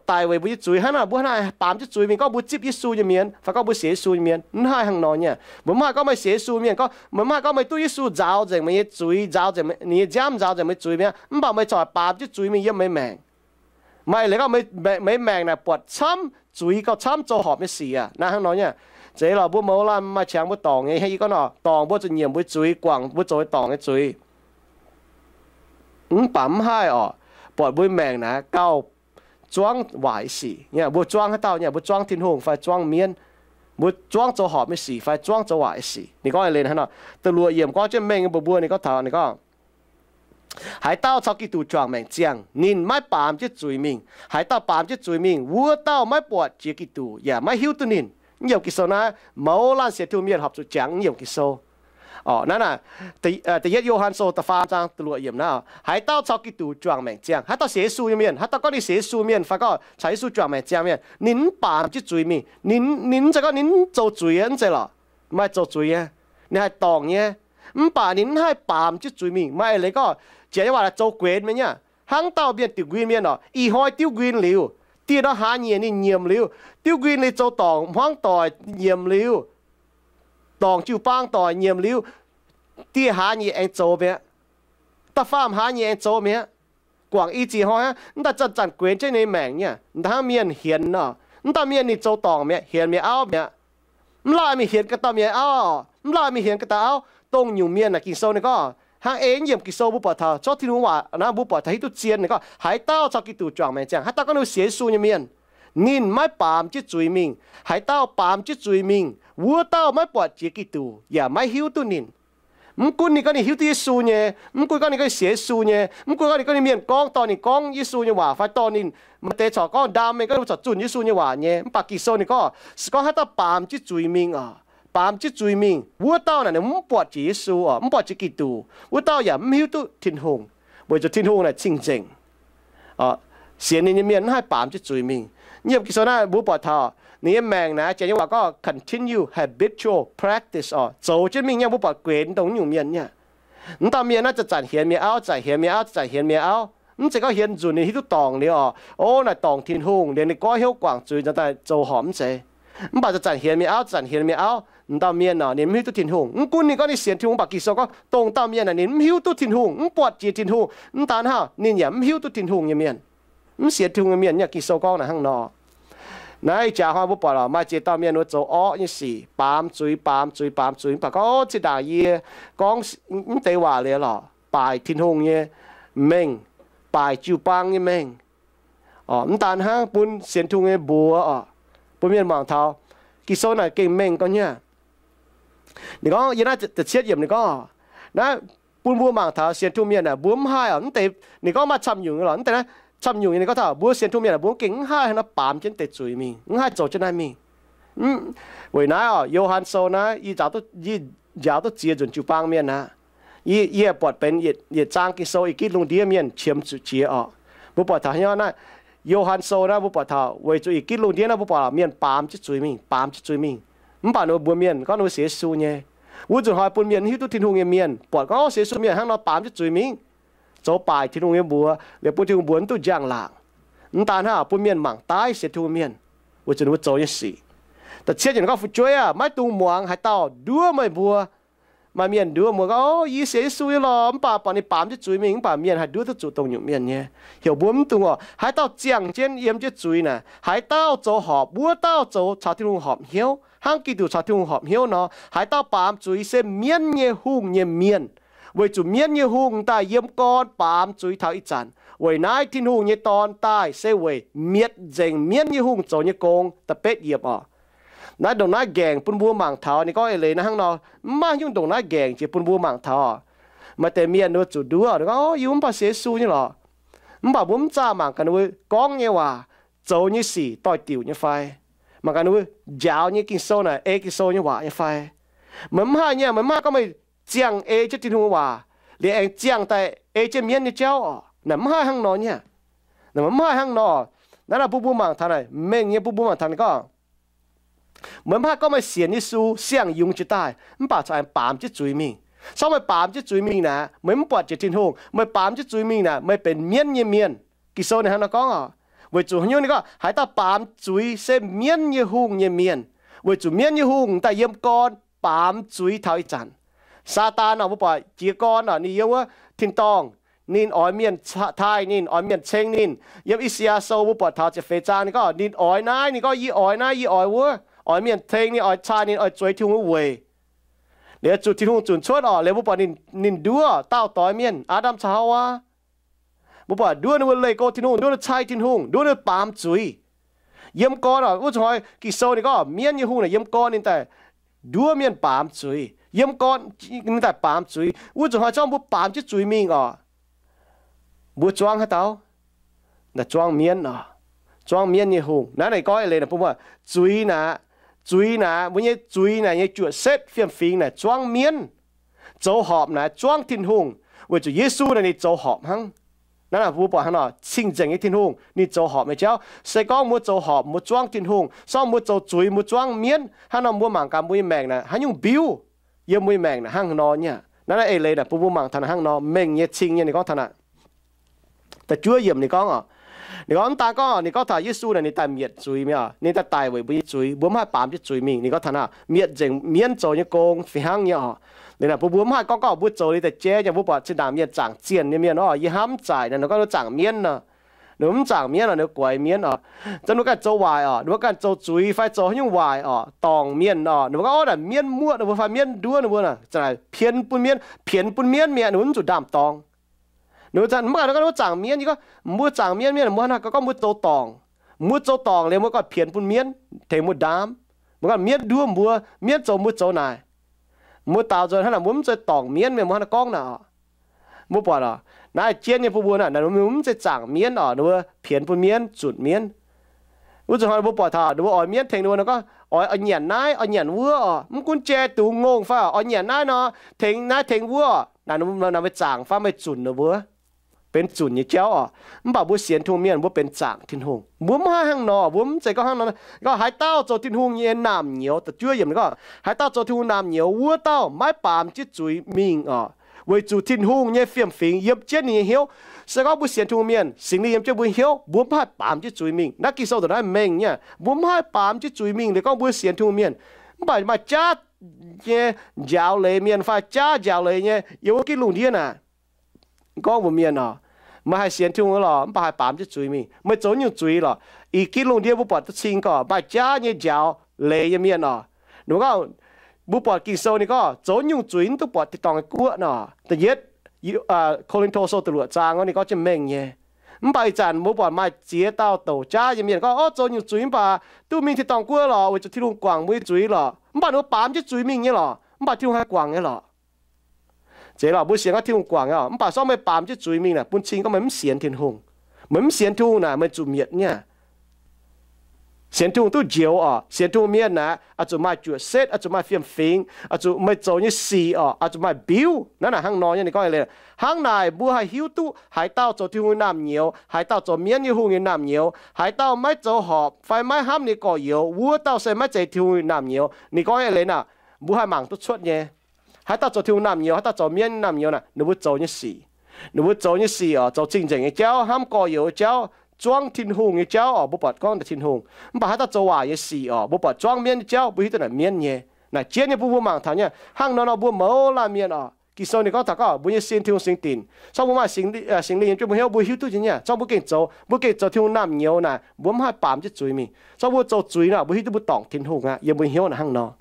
daic weic mbuo nyei zuiz, hnangv naaic mbuo hnangv naaic baamz jienv zuiz mingh gorngv mbuo zipv Yesu nyei mienh fai gorngv mbuo sienx Yesu nyei mienh? Mv haih hnangv nor nyei. Mbuo mv haih gorngv meih sienx Yesu mienh gorngv, meih mv haih gorngv meih duqv Yesu nzaaux nzengc meih nyei zuiz, nzaaux nzengc ninh nyei nziaamv, nzaaux nzengc meih nyei zuiz mi'aqv, mv baac meih corc baamz jienv zuiz mingh yiem meih maengc. Maaih leiz gorngv meih maengc naaic buatc camv zuiz gauh camv zoux horpc nyei sic aac. Naaiv hnangv nor nyei. Zeiz lorqc, mbuo mouz laanh maaih qangx mbuo dorngc nyei, hnangv yie gorngv nor, dorngc mbuo zuqc nyiemc mbuo zuiz, guangc mbuo zoux dorngc nyei zuiz. Mv baac mv haih oc, buatc mbuo maengc naaic gauh zuangv waaic sic. Mbuo zuangv haaix dauh nyei? Mbuo zuangv Tin-Hungh fai zuangv mienv? Mbuo zuangv zoux horpc nyei sic fai zuangv zoux waaic sic? Ninh gorngv eix leiz hnangv nor. Da'luoqc yiemc gorngv jienv mengh mbuox mbuo, ninh gorngv taux, ninh gorngv, haaix dauh caux Giduc juangc maengc ziangh, ninh maiv baamz jienv zuiz mingh. Haaix dauh baamz jienv zuiz mingh, wuov dauh maiv buatc jiex Giduc yaac maiv hiuv duqv ninh. Mv yiem Ging-Sou naaiv, mouz laanh sienx Tin-Hungh mienh horpc zuqc jangx mv yiem Ging-Sou. Orqc, naaiv, da'yietv Yo^han Sou da'faam zaang da'luoqc yiemc naaiv, haaix dauh caux Giduc juangc maengc ziangh, haaix dauh sienx Yesu nyei mienh, haaix dauh gorngv ninh sienx Yesu mienh fai gorngv caux Yesu juangc maengc ziangh mienh, ninh mv baamz jienv zuiz mingh. Ninh, ninh mv zeiz gorngv ninh mv zoux zuiz, mv zeiz lorqc. Maaih zoux zuiz nyei, ninh haih dorngc nyei. Mv baac ninh mv haih baamz jienv zuiz mingh. Maaih eix leiz gorngv, jiex nyei waac zoux guenx mingh nyei. Hnangv dauh mienh diuc nquin mienh orqc, ih hnoi diuv nquin liuz, dieh nor hlaax nyieqc ninh nyiemc liuz, diuv nquin liuz zoux dorngc hmuangv doic nyiemc liuz, dorngc jiu-baang doic nyiemc liuz, dieh hlaax nyieqc aengx zoux mi'aqv. Da'faam hlaax nyieqc aengx zoux mi'aqv. Guangc i ziex hnoi aqv, mv daaih zanc-zanc guenx jienv ninh maengc nyei. Hnangv mienh hienx nor, mv dauh mienh ninh zoux dorngc mi'aqv, hienx mi'aqv, auv mi'aqv. Mv lauh mingh hienx ganh dauh mienh auv, mv lauh mingh hienx ganh dauh auv. Dongh nyungc mienh naaic Ging-Sou ninh gorngv hnangv ei yiemc Ging-Sou mbuo buatc taux, zorqv Tin-Hungh waac naaiv mbuo buatc taux hiuv duqv zien. Ninh gorngv haaix dauh caux Giduc juangc maengc ziangh, haaix dauh gorngv ninh sienx Yesu nyei mienh, ninh maiv baamz jienv zuiz mingh. Haaix dauh baamz jienv zuiz mingh, wuov dauh maiv buatc jiex Giduc yaac maiv hiuv duqv ninh. Mv gunv ninh gorngv ninh hiuv duqv Yesu nyei, mv gunv gorngv ninh gorngv ninh sienx Yesu nyei, mv gunv gorngv ninh gorngv ninh mienh gorngv dorh ninh gorngv Yesu nyei waac fai dorh ninh maaih deix corc gorngv ndaam mingh gorngv ninh corc zunh Yesu nyei waac nyei, mv baac Ging-Sou ninh gorngv se gorngv haaix dauh baamz jienv zuiz mingh oc, baamz jienv zuiz mingh, wuov dauh naaic ninh mv buatc jiex Yesu oc, mv buatc jiex Giduc, wuov dauh yaac mv hiuv duqv Tin-Hungh, weic zuqc Tin-Hungh naaic cing-nzengc. Sienx ninh nyei mienh mv haih baamz jienv zuiz mingh. Yiem Ging-Sou naaiv mbuo buatc taux ninh nyei maengc naaic, janx nyei waac gorngv continue habitual practice oc, zoux jienv mingh nyei. Mbuo buatc guenx dongh nyungc mienh nyei. Mv dauh mienh naaiv zanc-zanc hienx mienh auv, zanc hienx mienh auv, zanc hienx mienh auv. Mv zeiz gorngv hienx nzunc ninh hiuv duqv dorngc liuz oc, o, naaic dorngc Tin-Hungh liuz ninh goiv hnyouv guangc zuiz nor daaih zoux horpc mv zeiz. Mv baac zanc-zanc hienx mienh auv, zanc hienx mienh auv, m'dauh mienh oc, ninh mv hiuv duqv Tin-Hungh. Mv gunv ninh gorngv ninh sienx Tin-Hungh, mv baac Ging-Sou gorngv dongh dauh mienh naaic ninh mv hiuv duqv Tin-Hungh, mv buatc jiex Tin-Hungh. Mv daan hnangv, ninh yaac mv hiuv duqv Tin-Hungh nyei mienh, mv sienx Tin-Hungh nyei mienh. Yiem Ging-Sou gorngv naaic hnangv nor. Naaiv ih jaax hnoi mbuo buatc lorqc, maaih ziex dauh mienh wuov zoux orqv nyei sic, baamz zuiz, baamz zuiz, baamz zuiz, mv baac gorngv zinh ndaangc yie gorngv mv deix waac liuz lorqc, baaic Tin-Hungh nyei mengh, baaic jiu-baang nyei mengh. Mv daan hnangv, bun sienx Tin-Hungh nyei mbuox oc, bun mienh mangc taux Ging-Sou naaic gengh mengh gauh nyei. Ninh gorngv yiem naaiv da'cietv yiemc ninh gorngv, naaiv bun mbuo mangc taux sienx Tin-Hungh mienh aah, mbuo mv haih oc, mv deix, ninh gorngv maaih camv nyungc nyei lorqc, mv deix naaiv camv nyungc nyei. Ninh gorngv taux mbuo sienx Tin-Hungh mienh aah, mbuo gengh mv haih hnangv nor baamz jienv deix zuiz mingh, mv haih zoux jienv naaiv mingh. Weic naaiv oc, Yo^han Sou naaiv yie njaaux duqv ziex nzunc jiu-baang mienh aqv. Yie, yie buatc benx yietc zaang Ging-Sou ih gitv lungh ndiev mienh qiemx zuqc jiex oc. Mbuo buatc taux hnangv naaiv, Yo^han Sou naaiv mbuo buatc taux weic zuqc ih gitv lungh ndiev naaiv mbuo buatc mienh baamz jienv zuiz mingh, baamz jienv zuiz mingh. Mv baac ninh mbuo mienh gorngv ninh mbuo sienx Yesu nyei. Wuov nzunc hnoi bun mienh mv hiuv duqv Tin-Hungh nyei mienh buatc gorngv sienx Yesu mienh hnangv nor baamz jienv zuiz mingh, zoux baaic Tin-Hungh nyei mbuox, liuz bun Tin-Hungh mbuox mv duqv njang-laangc. Mv daan hnangv, bun mienh mangc daaih sienx Tin-Hungh mienh weic zuqc ninh mbuo zoux nyei sic. Da'cietv yiemc ninh gorngv, Fu'jueiv aah! Maiv dungx muangx haaix dauh nduov meih mbuo. Maaih mienh nduov mbuo gorngv, O, yie sienx Yesu nyei lorqc, mv baac buatc ninh baamz jienv zuiz mingh, mv baac mienh haih nduov duqv zuqc dongh nyungc mienh nyei. Heuc mbuo mv dungx oc, haaix dauh ziangh jienv yiem jienv zuiz naaic, haaix dauh zoux horpc, wuov dauh zoux caux Tin-Hungh horpc hnyouv hnangv Giduc caux Tin-Hungh horpc hnyouv nor. Haaix dauh baamz zuiz se mienv nyei hungh nyei mienh, weic zuqc mienv nyei hungh daaih yiem gorn baamz zuiz taux ih zanc. Weic naaiv Tin-Hungh nyei Dorn daaih se weic mietc nzengc mienv nyei hungh zoux nyei gong. Da'betv yiemc oc. Naaiv ndongc naaiv nqaengc bun mbuo mangc taux ninh gorngv eix leiz naaiv hnangv nor. Mv maaih nyungc ndongc naaiv nqaengc jiex bun mbuo mangc taux. Maaih deix mienh ninh mbuo zuqc nduov, ninh gorngv, O, yie mv baac sienx Yesu nyei lorqc. Mv baac mbuo mv zaah mangc gaax ninh mbuo gorngv nyei waac, zoux nyei sic doix-diuc nyei fai? Mangc gaax ninh mbuo njaaux nyei Ging-Sou naaic ei Ging-Sou nyei waac nyei fai? Meih mv haih nyei. Meih mv haih gorngv meih ziangh ei jienv Tin-Hungh nyei waac liuz aengx ziangh daaih ei jienv mienv nyei jauv oc. Naaic mv haih hnangv nor nyei. Naaic mv haih hnangv nor. Naaiv naaic bun mbuo mangc taux naaic, mengh nyei bun mbuo mangc taux ninh gorngv, meih mv haih gorngv meih sienx Yesu siang-yungz jiex daaih mv baac corc aengx baamz jienv zuiz mingh. Sorng meih baamz jienv zuiz mingh naaic, meih mv buatc jiex Tin-Hungh. Meih baamz jienv zuiz mingh naaic, meih benx mienv nyei mienh. Ging-Sou ninh hnangv nor gorngv oc. Weic zuqc haaix nyungc ninh gorngv haaix dauh baamz zuiz se mienv nyei hungh nyei mienh, weic zuqc mienv nyei hungh daaih yiem gorn baamz zuiz taux ih zanc. Saadaan oc, mbuo buatc jiez gorn oc, ninh yiem wuov tin-dorngh, ninh oix mienh taaih ninh, oix mienh ceng ninh. Yiem I^saa^yaa Sou mbuo buatc taux ziepc feix zaang ninh gorngv, ninh oix naaiv, ninh gorngv, Yie oix naaiv, yie oix wuov. Oix mienh ceng ninh, oix caaih ninh, oix zueiz Tin-Hungh nyei weic. Liuz zuqc Tin-Hungh zunc cuotv oc, liuz mbuo buatc ninh, ninh nduov daauh doix mienh, Aa^ndam caux Haawaa. Mbuo buatc nduov ninh mbuo leih go Tin-Hungh, nduov ninh cai Tin-Hungh, nduov ninh baamz zuiz. Yiem gorn oc, wuov zuqc hnoi Ging-Sou ninh gorngv mienv nyei hungh naaic yiem gorn ninh daaih nduov mienh baamz zuiz. Yiem gorn ninh daaih baamz zuiz. Wuov zuqc hnoi zorngv mbuo baamz jienv zuiz mingh oc, mbuo zuangv haaix dauh? Naaic zuangv mienv oc. Zuangv mienv nyei hungh. Naaiv naaic gorngv eix leiz naaic bun mbuo, zuiz naaic, zuiz naaic, mbuo nyei zuiz naaic nyei juoqc setv fiem-fingx naaic zuangv mienv. zoux horpc naaic zuangv Tin-Hungh, weic zuqc Yesu naaic ninh zoux horpc hnangv. Naaiv mbuo buatc hnangv nor, cing-nzengc nyei Tin-Hungh ninh zoux horpc nyei jauv. Se gorngv mbuo zoux horpc, mbuo zuangv Tin-Hungh, se gorngv mbuo zoux zuiz, mbuo zuangv mienv, hnangv nor mbuo mangc gaax mbuo nyei maengc naaic haaix nyungc mbiuv. Yiem mbuo nyei maengc naaic hnangv nor nyei. Naaiv naaiv eix leiz naaic bun mbuo mangc taux naaic hnangv nor, mengh nyei cing nyei ninh gorngv taux naaic da'juov yiemc ninh gorngv oc, ninh gorngv mv daan gorngv, ninh gorngv taux Yesu naaic ninh daaih mietc zuiz mi'aqv, ninh daaih daic weic mbuo nyei zuiz, mbuo mv haih baamz jienv zuiz mingh. Ninh gorngv taux naaic mietc nzengc mienv zoux nyei gong fih hnangv nyei oc. Liuz naaic bun mbuo mv haih gorngv gorngv mbuo zoux liuz daaih jaiv nyei. Mbuo buatc zinh ndaangc mienh zaangc zienh nyei mienh oc, yie hnamv mv zaic naaic ninh gorngv ninh zaangc mienv nor, ninh mbuo mv zaangc mienv oc, ninh mbuo guaix mienv oc. Zungv ninh mbuo ganh zoux waaic oc, ninh mbuo ganh zoux zuiz fai zoux haaix nyungc waaic oc, dorngc mienh oc, ninh mbuo gorngv, Ov, naaic mienv muoqv ninh mbuo fai mienv nduov ninh mbuo, pienx bun mienv, pienx bun mienv mi'aqv, ninh mbuo mv zuqc ndaam-dorngx. Ninh mbuo mv gorngv ninh zaangc mienv, yie gorngv mbuo zaangc mienv, mienv mbuo hnangv naaic gorngv mbuo zoux dorngc. Mbuo zoux dorngc liuz mbuo gorngv pienx bun mienv, tengx mbuo ndaam. Mbuo gorngv mienv nduov mbuo, mienv zoux mbuo zoux naaic. Mbuo daaux nzuonx hnangv naaic mbuo mv zeiz dorngc mienv mienh, mbuo hnangv naaiv gorngv naaic oc. Mbuo buatc oc, naaiv jienv nyei bun mbuo naaic, ninh mbuo mv zeiz zaangc mienv oc, ninh mbuo pienx bun mienv, zunc mienv. Wuov zuqc hnoi mbuo buatc taux ninh mbuo oix mienv tengx ninh mbuo nor gorngv, oix, oix nyanc naaiv, oix nyanc wuov oc, mv gunv jai dungz ngongh fai oix nyanc naaiv nor, tengx naaiv tengx wuov oc, naaic meih zaangc fai meih zunc ninh mbuo, benx zunc nyei jauv oc. Mv baac mbuo sienx Tin-Hungh mienh mbuo benx zaangc Tin-Hungh. Mbuo mv haih hnangv nor, mbuo mv zeiz gorngv hnangv nor. Gorngv haaix dauh zoux Tin-Hungh nyei naamh nyouz, da'juov yiemc ninh gorngv, haaix dauh zoux Tin-Hungh naamh nyouz, wuov dauh maiv baamz jienv zuiz mingh oc, weic zuqc Tin-Hungh nyei fiem-fingx yiem jienv ninh nyei hnyouv. Se gorngv mbuo sienx Tin-Hungh mienh, Singx Lingh yiem jienv mbuo hnyouv, mbuo mv haih baamz jienv zuiz mingh. Naaiv Ging-Sou dongh naaiv mengh nyei, mbuo mv haih baamz jienv zuiz mingh liuz gorngv mbuo sienx Tin-Hungh mienh. Mv baac maaih jaav nyei njaaux leiz mienh fai jaav njaaux leiz nyei yiem wuov gitv lungh ndiev naaic gorngv mbuox mienh oc, meih haih sienx Tin-Hungh lorqc, mv baac haih baamz jienv zuiz mingh. Meih zoux nyungc zuiz lorqc. Ih gitv lungh ndiev mbuo buatc duqv cing gorqv maaih jaav nyei njaaux leiz nyei mienh oc. Ninh mbuo gorngv, mbuo buatc Ging-Sou ninh gorngv zoux nyungc zuiz mv duqv buatc tin-dorngh nyei guoqv nor. Da'yietv Ko^lin^to Sou da'luoqc zaang ninh gorngv jienv mengh nyei. Mv baac ih zanc mbuo buatc maaih ziex dauh douc jaav nyei mienh gorngv, Ov, zoux nyungc zuiz mv baac duqv mingh tin-dorngh guoqv lorqc, weic zuqc Tin-Hungh guangc mbuo nyei zuiz lorqc. Mv baac ninh mbuo baamz jienv zuiz mingh nyei lorqc, mv baac Tin-Hungh haih guangc nyei lorqc. Zeiz lorqc, mbuo sienx gorngv Tin-Hungh guangc nyei oc, mv baac se gorngv meih baamz jienv zuiz mingh naaic bun cing gorngv meih mv sienx Tin-Hungh. Meih mv sienx Tin-Hungh naaic meih zuqc mietc nyei. Sienx Tin-Hungh duqv njoux oc. Sienx Tin-Hungh mienh naaic oix zuqc maaih juoqc setv, oix zuqc maaih fiem-fingx, oix zuqc meih zoux nyei sic oc, oix zuqc maaih mbiuv. Naaiv naaic hnangv nor nyei ninh gorngv, hnangv naaic mbuo haih hiuv duqv haaix dauh zoux Tin-Hungh nyei naamh nyouz, haaix dauh zoux mienv nyei hungh nyei naamh nyouz, haaix dauh maiv zoux horpc fai maiv hnamv ninh nyei gorx-youz, wuov dauh se maiv zeiz Tin-Hungh nyei naamh nyouz. Ninh gorngv eix leiz naaic, mbuo haih mangc duqv cuotv nyei. Haaix dauh zoux Tin-Hungh naamh nyouz, haaix dauh zoux mienv naamh nyouz naaic, ninh mbuo zoux nyei sic, ninh mbuo zoux nyei sic oc, zoux cing-nzengc nyei jauv, hnamv gorx-youz nyei jauv, zuangv Tin-Hungh nyei jauv oc, mbuo buatc gorngv Tin-Hungh. Mv baac haaix dauh zoux waaic nyei sic oc, mbuo buatc zuangv mienv nyei jauv, mbuo hiuv duqv naaic mienv nyei. Naaic jienv nyei bun mbuo mangc taux nyei, hnangv nor nor mbuo mouz laanh mienh oc. Ging-Sou ninh gorngv taux gorngv mbuo nyei sin Tin-Hungh singx dinc. Se gorngv mbuo maaih Singx Lingh yiem jienv mbuo hnyouv, mbuo hiuv duqv nyei. Se gorngv mbuo gengh zoux, mbuo gengh zoux Tin-Hungh naamh nyouz naaic, mbuo mv haih baamz jienv zuiz mingh. Se gorngv mbuo zoux zuiz naaic, mbuo hiuv duqv mbuo dorngc Tin-Hungh aqv. Yiem mbuo hnyouv naaic hnangv nor.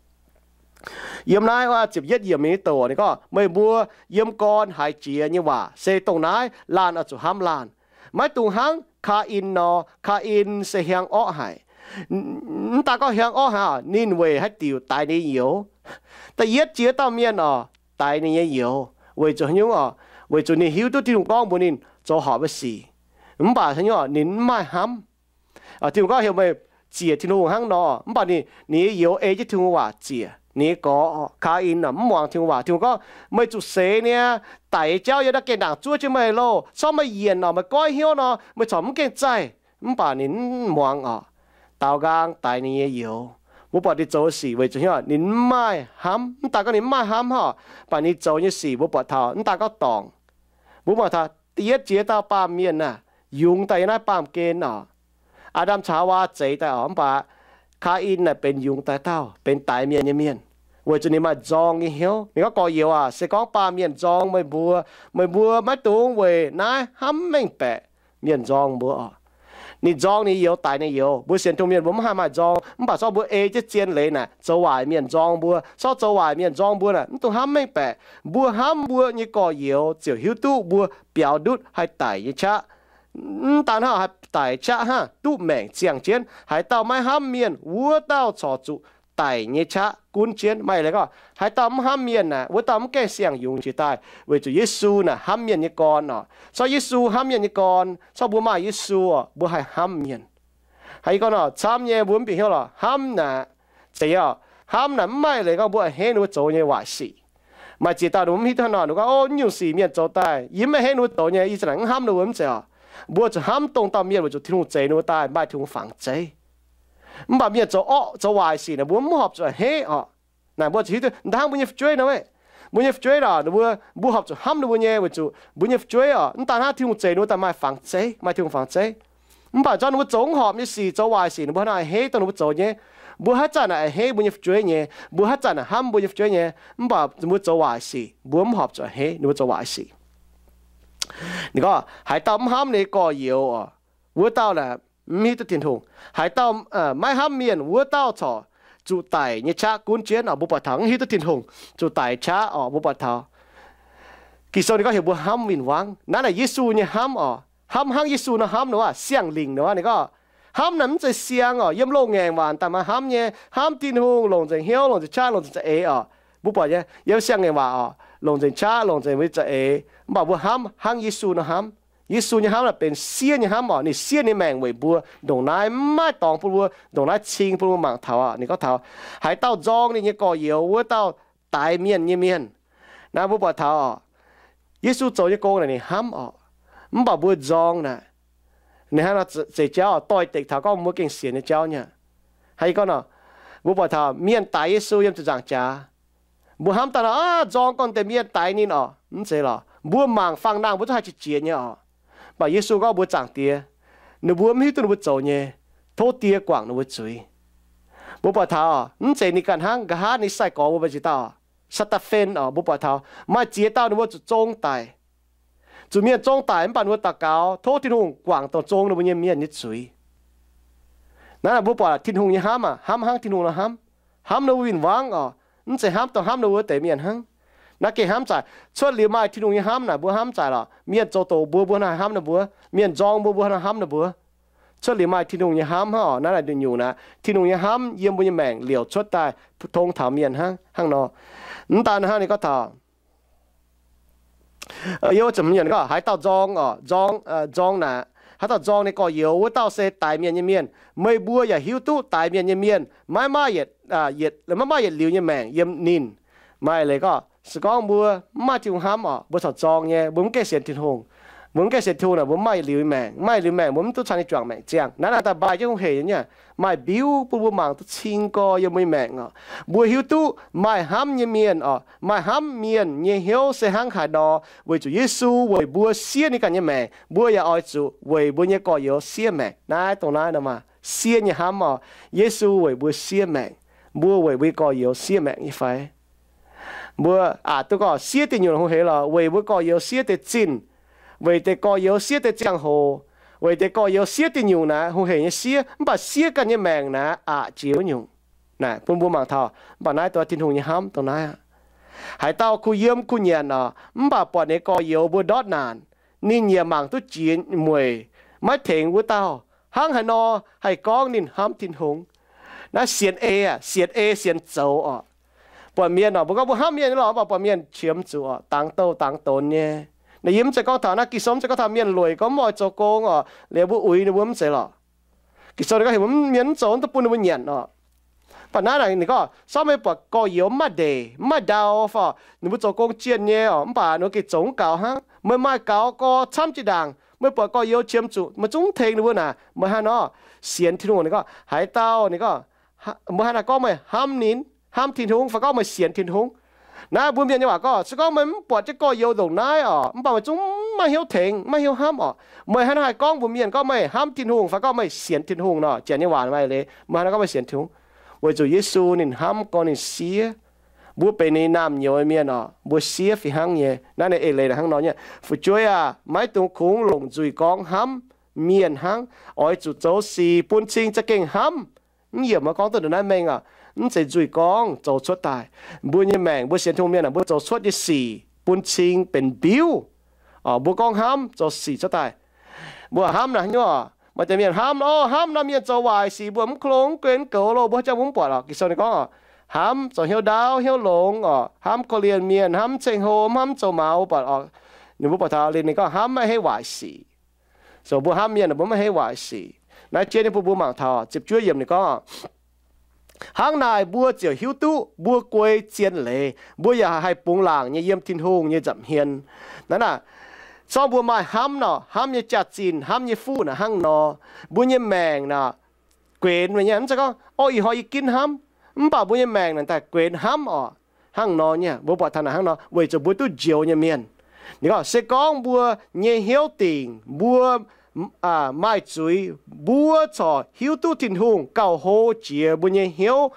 Yiem naaiv ziepc yietv yiemc mingh nyei douc ninh gorngv, meih mbuo yiem gorn haiz jiex nyei waac se dongh naaiv, laanh oix zuqc hnamv laanh. Maiv dungx hnangv Kaa^in nor. Kaa^in se hiaang orqv haic. Mv daan gorngv hiaang orqv haic, ninh weic haaix diuc daix ninh youz? Da'yietv jiex dauh mienh oc, daix ninh nyei youz weic zuqc haaix nyungc oc? Weic zuqc ninh hiuv duqv Tin-Hungh gorngv mbuox ninh zoux horpc nyei sic. Mv baac haaix nyungc oc? Ninh mv maaih hnamv. Tin-Hungh gorngv heuc meih ziec Tin-Hungh hnangv nor, mv baac ninh, ninh nyei youz ei jienv Tin-Hungh waac ziec. Ninh nyei gorx Kaa^in mv muangx Tin-Hungh waac. Tin-Hungh gorngv, meih zuqc seix niaa, daic nyei jauv yiem naaiv gengh ndaangc zuov jienv meih loh. Se gorngv meih yienc oc, meih goiv hnyouv nor, meih corc mv gengh zaih. Mv baac ninh mv muangx oc, daaux nqaang daix ninh nyei youz. Mbuo buatc ninh zoux sic weic zuqc hnyouv ninh mv maaih hnamv. Mv daan gorngv ninh mv maaih hnamv hnangv, mv baac ninh zoux nyei sic mbuo buatc taux mv daan gorngv dorngc. Mbuo buatc taux da'yietv jiex dauh baamh mienh naaic, yungz daaih yiem naaiv baamh gen oc. Aa^ndam caux Haawaa zeix daaih oc, mv baac Kaa^in naaic benx yungz daaih dauh, benx daix mienh nyei mienh, weic zuqc ninh maaih nzorng nyei hnyouv. Ninh gorngv, gorx-youz aac, se gorngv baamh mienh nzorng meih mbuo, meih mbuo maiv dungx weic naaiv hnamv mengh baeqc mienh nzorng mbuo oc. Ninh nzorng ninh youz, daix ninh youz. Mbuo sienx Tin-Hungh mienh mbuo mv haih maaih nzorng, mv baac se gorngv mbuo ei jienv zien leiz naaic, zoux waaic mienh nzorng mbuo. Se gorngv zoux waaic mienh nzorng mbuo naaic, mv dungx hnamv mengh baeqc. Mbuo hnamv mbuo nyei gorx-youz ziouc hiuv duqv mbuo biaux ndutv haih daic nyei qaqv. Mv daan hnangv, haih daic qaqv hnangv, duqv maengc ziangh jienv. Haaix dauh maiv hnamv mienh, wuov dauh corc zuqc daic nyei qaqv gunv jienv. Maaih leiz gorngv, haaix dauh mv hnamv mienh naaic, wuov dauh mv gaengh siang-yungz jiex daaih. Weic zuqc Yesu naaic hnamv mienh nyei gorn oc. Se gorngv Yesu hnamv mienh nyei gorn, se gorngv mbuo maaih Yesu oc, mbuo haih hnamv mienh. Haiz gorngv oc, camv nyei mbuo mv bieqc hnyouv lorqc, hnamv naaic, zeiz oc, hnamv naaic mv maaih leiz gorngv mbuo a'hneiv ninh mbuo zoux nyei waaic sic. Maaih ziex dauh ninh mbuo mv hiuv duqv haaix nor, ninh gorngv, Ov, nyungc sic mienh zoux daaih, yie mv maaih henv ninh mbuo zoux nyei, yie za'gengh mv hnamv ninh mbuo mv zeiz oc. Mbuo zuqc hnamv dongh dauh mienh weic zuqc Tin-Hungh zeix ninh mbuo daaih maaih Tin-Hungh fangx zeiv. Mv baac mienh zoux orqv zoux waaic sic naaic, mbuo mv horpc zuqc a'hneiv oc. Naaic mbuo zuqc hiuv duqv da'hnangv mbuo nyei fu'jueiv nor, mbuo nyei fu'jueiv naaic, mbuo horpc zuqc hnamv ninh mbuo nyei weic zuqc mbuo nyei fu'jueiv oc, mv daan hnangv Tin-Hungh zeix ninh mbuo daaih maaih fangx zeiv, maaih Tin-Hungh fangx zeiv. Mv baac zorqv ninh mbuo zoux mv horpc nyei sic, zoux waaic sic, ninh mbuo hnangv naaic a'hneiv dongh ninh mbuo zoux nyei. Mbuo haaix zanc naaic a'hneiv mbuo nyei fu'jueiv nyei, mbuo haaix zanc naaic hnamv mbuo nyei fu'jueiv nyei, mv baac mbuo zoux waaic sic, mbuo mv horpc zuqc a'hneiv ninh mbuo zoux waaic sic. Ninh gorngv, Haaix dauh mv hnamv ninh nyei gorx-youz oc, wuov dauh naaic mv hiuv duqv Tin-Hungh. Haaix dauh maiv hnamv mienh, wuov dauh corc zuqc daic nyei qaqv gunv jienv oc. Mbuo buatc taux mv hiuv duqv Tin-Hungh, zuqc daic qaqv oc. Mbuo buatc taux Ging-Sou ninh gorngv heuc mbuo hnamv win-wangv. Naaiv naaic Yesu nyei hnamv oc, hnamv hnangv Yesu nor hnamv nor, siang-lingc nor. Ninh gorngv hnamv naaic mv zeiz siang oc, yiem loz-ngaengc waac daaih maaih hnamv nyei, hnamv Tin-Hungh, longc nzengc hnyouv, longc nzengc qaqv, longc nzengc za'eix oc. Mbuo buatc nyei yiem siang-ngaengc waac oc, longc nzengc qaqv, longc nzengc mbuo za'eix. Mv baac mbuo hnamv hnangv Yesu nor hnamv. Yesu nyei hnamv naaic benx siev nyei hnamv oc. Ninh siev ninh maengc weic mbuo, ndongc naaiv maiv dorngx bun mbuo, ndongc naaiv cing bun mbuo mangc taux aqv. Ninh gorngv taux, Haaix dauh nzorng ninh nyei gorx-youz, wuov dauh daix mienh nyei mienh. Naaiv mbuo buatc taux oc, Yesu zoux nyei gong naaic ninh hnamv oc. Mv baac mbuo nzorng naaic, ninh hnangv nor zeix jauv doix-dekc taux gorngv mbuo gengh sienx nyei jauv nyei. Hnangv yie gorngv nor, mbuo buatc taux mienh daix Yesu yiem ziepc nzaangc jaax, mbuo hnamv daaih nor, Aav, nzorng gorngv deix mienh daix ninh oc. Mv zeiz lorqc. Mbuo mangc fangx-nangh mbuo zungv haih qiex jiez nyei oc. Mv baac Yesu gorngv mbuo Zaangc Diex, ninh mbuo mv hiuv duqv ninh mbuo zoux nyei. Tov Die guangc ninh mbuo zuiz. Mbuo buatc taux mv zeiz ninh ganh hnangv, nqa'haav ninh sai-gorx mbuo maaih ziex dauh, Saa^taa^fen oc. Mbuo buatc taux maaih ziex dauh ninh mbuo zuqc zong daic. Zuqc mienh zong daic mv baac ninh mbuo daux gaux tov Tin-Hungh guangc dongh zong ninh mbuo nyei mienh nyei zuiz. Naaiv mbuo buatc Tin-Hungh nyei hnamv aac, hnamv hnangv Tin-Hungh nor hnamv. Hnamv ninh mbuo win-wangv oc. Mv zeiz hnamv dongh hnamv ninh mbuo deix mienh hnangv. Naaiv gengh hnamv zaaic. Cuotv liuz maaih Tin-Hungh nyei hnamv naaic, mbuo hnamv zaaic lorqc. Mienh zoux doqc mbuo, mbuo hnangv hnamv ninh mbuo. Mienh nzorng mbuo, mbuo hnangv hnamv ninh mbuo. Cuotv liuz maaih Tin-Hungh nyei hnamv hnangv oc. Naaiv naaic nyungc naaic, Tin-Hungh nyei hnamv yiem mbuo nyei maengc liouc cuotv daaih tong taux mienh hnangv, hnangv nor. Mv daan hnangv, ninh gorngv taux, haaix dauh nzorng oc, nzorng, nzorng naaic, haaix dauh nzorng ninh gorx-youz, wuov dauh se daix mienh nyei mienh. Meih mbuo yaac hiuv duqv daix mienh nyei mienh maiv maaih yietc, maiv maaih yietc liuz nyei maengc yiem ninh. Maaih leiz gorngv, se gorngv mbuo mv maaih Tin-Hungh hnamv oc, mbuo corc nzorng nyei, mbuo mv gaengh sienx Tin-Hungh. Mbuo mv gaengh sienx Tin-Hungh naaic, mbuo mv maaih yietc liuz nyei maengc, mv maaih yietc liuz maengc mbuo mv duqv cang nyei juangc maengc ziangh. Naaiv naaic daaih mbaih jienv hungh hec nyei, maaih mbiuv bun mbuo mangc duqv cing gorx yiem mbuo nyei maengc oc. Mbuo hiuv duqv maaih hnamv nyei mienh oc, maaih hnamv mienh nyei hnyouv se hnangv haaix nor, weic zuqc Yesu weic mbuo siev ninh ganh nyei maengc, mbuo yaac oix zuqc weic mbuo nyei gorx-youz siev maengc. Naaiv dongh naaiv nor maah, siev nyei hnamv oc. Yesu weic mbuo siev maengc, mbuo weic mbuo nyei gorx-youz siev maengc nyei fai? Mbuo aqc duqv gorngv siev deic nyungc hungh hec lorqc, weic mbuo gorx-youz siev deix zinh, weic deix gorx-youz siev deix ziangh hoc, weic deix gorx-youz siev deic nyungc naaic hungh hec nyei siev, mv baac siev ganh nyei maengc naaic aqc jiex wuov nyungc. Naaic bun mbuo mangc taux, mv baac naaiv dongh Tin-Hungh nyei hnamv dongh naaiv aqv. Haaix dauh kuh yiem kuh nyanc oc, mv baac buatc ninh gorx-youz mbuo ndortv naanc, ninh yaac mangc duqv jiex mueic, maiv tengx wuov dauh, hnangv haaix nor haih gorngv ninh hnamv Tin-Hungh? Naaiv sienx ei aqv, sienx ei sienx zoux oc. Buatc mienh oc, mbuo gorngv mbuo hnamv mienh nyei lorqc, mv baac buatc mienh qiemx zuqc oc, dangx douh dangx donx nyei. Naaiv yie mv zeiz gorngv taux naaiv, Ging-Sou mv zeiz gorngv taux mienh lueic gorngv mv oix zoux gong oc, liuz mbuo uix ninh mbuo mv zeiz lorqc. Ging-Sou ninh gorngv heuc mbuo mienh mv zoux, mv dungx bun ninh mbuo nyanc oc. Mv baac naaiv naaic ninh gorngv, sortv meih buatc gorx-youz mv maaih ndeic, mv maaih ndau fai, ninh mbuo zoux gong jienh nyei oc, mv baac ninh mbuo gengh zoux mv gaux hnangv. Meih maaih gaux gorx camv jiex ndaangc, meih buatc gorx-youz qiemx zuqc, meih zungv mv tengx ninh mbuo naaic, meih hnangv nor sienx Tin-Hungh? Ninh gorngv, haaix dauh, ninh gorngv, mbuo hnangv naaiv gorngv meih hnamv ninh, hnamv Tin-Hungh fai gorngv meih sienx Tin-Hungh? Naaiv mbuo mienh nyei waac gorngv, se gorngv meih mv buatc jienv gorx-youz ndongc naaiv oc, mv baac meih zungv mv maaih hnyouv tengx, mv maaih hnyouv hnamv oc, meih hnangv naaiv haih gorngv mbuox mienh gorngv meih hnamv Tin-Hungh fai gorngv meih sienx Tin-Hungh nor? Janx nyei waac maaih leiz, meih hnangv naaiv gorngv meih sienx Tin-Hungh? Weic zuqc Yesu ninh hnamv gorngv ninh siev. Mbuo benx ninh naamh nyouz mienh oc, mbuo siev fih hnangv nyei. Naaiv ninh eix leiz naaic hnangv nor nyei, fu'jueiv aah, maiv dungx kungx longc nzuih gorngv hnamv mienh hnangv. Oix zuqc zoux sic bun cing za'gengh hnamv. Mv yiemc gorngv duqv ndongc naaiv mengh oc, mv zeiz nzuih gorngv zoux cuotv daaih. Mbuo nyei maengc, mbuo sienx Tin-Hungh mienh aah, mbuo zoux cuotv nyei sic bun cing benx mbiuv. Mbuo gorngv hnamv zoux sic cuotv daaih. Mbuo hnamv naaic haaix nyungc oc? Maaih deix mienh hnamv, o, hnamv naaiv mienh zoux waaic sic mbuo mv kungx, mv guen, mv goux loh, mbuo haaix jangx mbuo mv buatc oc. Ging-Sou ninh gorngv oc, hnamv zoux hnyouv ndaauv hnyouv longx oc, hnamv korv-lienh mienh, hnamv ceng-hlo, hnamv zoux mauz, mbuo buatc oc. Ninh mbuo buatc taux liuz ninh gorngv hnamv maiv heiv waaic sic. So mbuo hnamv mienh mbuo maiv heiv waaic sic. Naaiv jiex nyei bun mbuo mangc taux ziepc juov yiemc ninh gorngv, Hnangv naaic mbuo ziouc hiuv duqv mbuo guei zien leiz, mbuo yaac haih bungx laangc nyei yiem Tin-Hungh nyei nza'hmien. Naaiv naaic, zorngv mbuo maaih hnamv nor, hnamv nyei jaax-zinh, hnamv nyei fuqv naaic hnangv nor, mbuo nyei maengc naaic guenx nyei. Mv zeiz gorngv, o, ih hnoi yie ginv hnamv, mv baac mbuo nyei maengc naaic daaih guenx hnamv oc. Hnangv nor nyei, mbuo buatc taux naaic hnangv nor, weic zuqc mbuo duqv njoux nyei mienh. Ninh gorngv, se gorngv mbuo nyei hnyouv dingc, mbuo maaih zuiz, mbuo corc hiuv duqv Tin-Hungh gauh hlo jiex mbuo nyei hnyouv,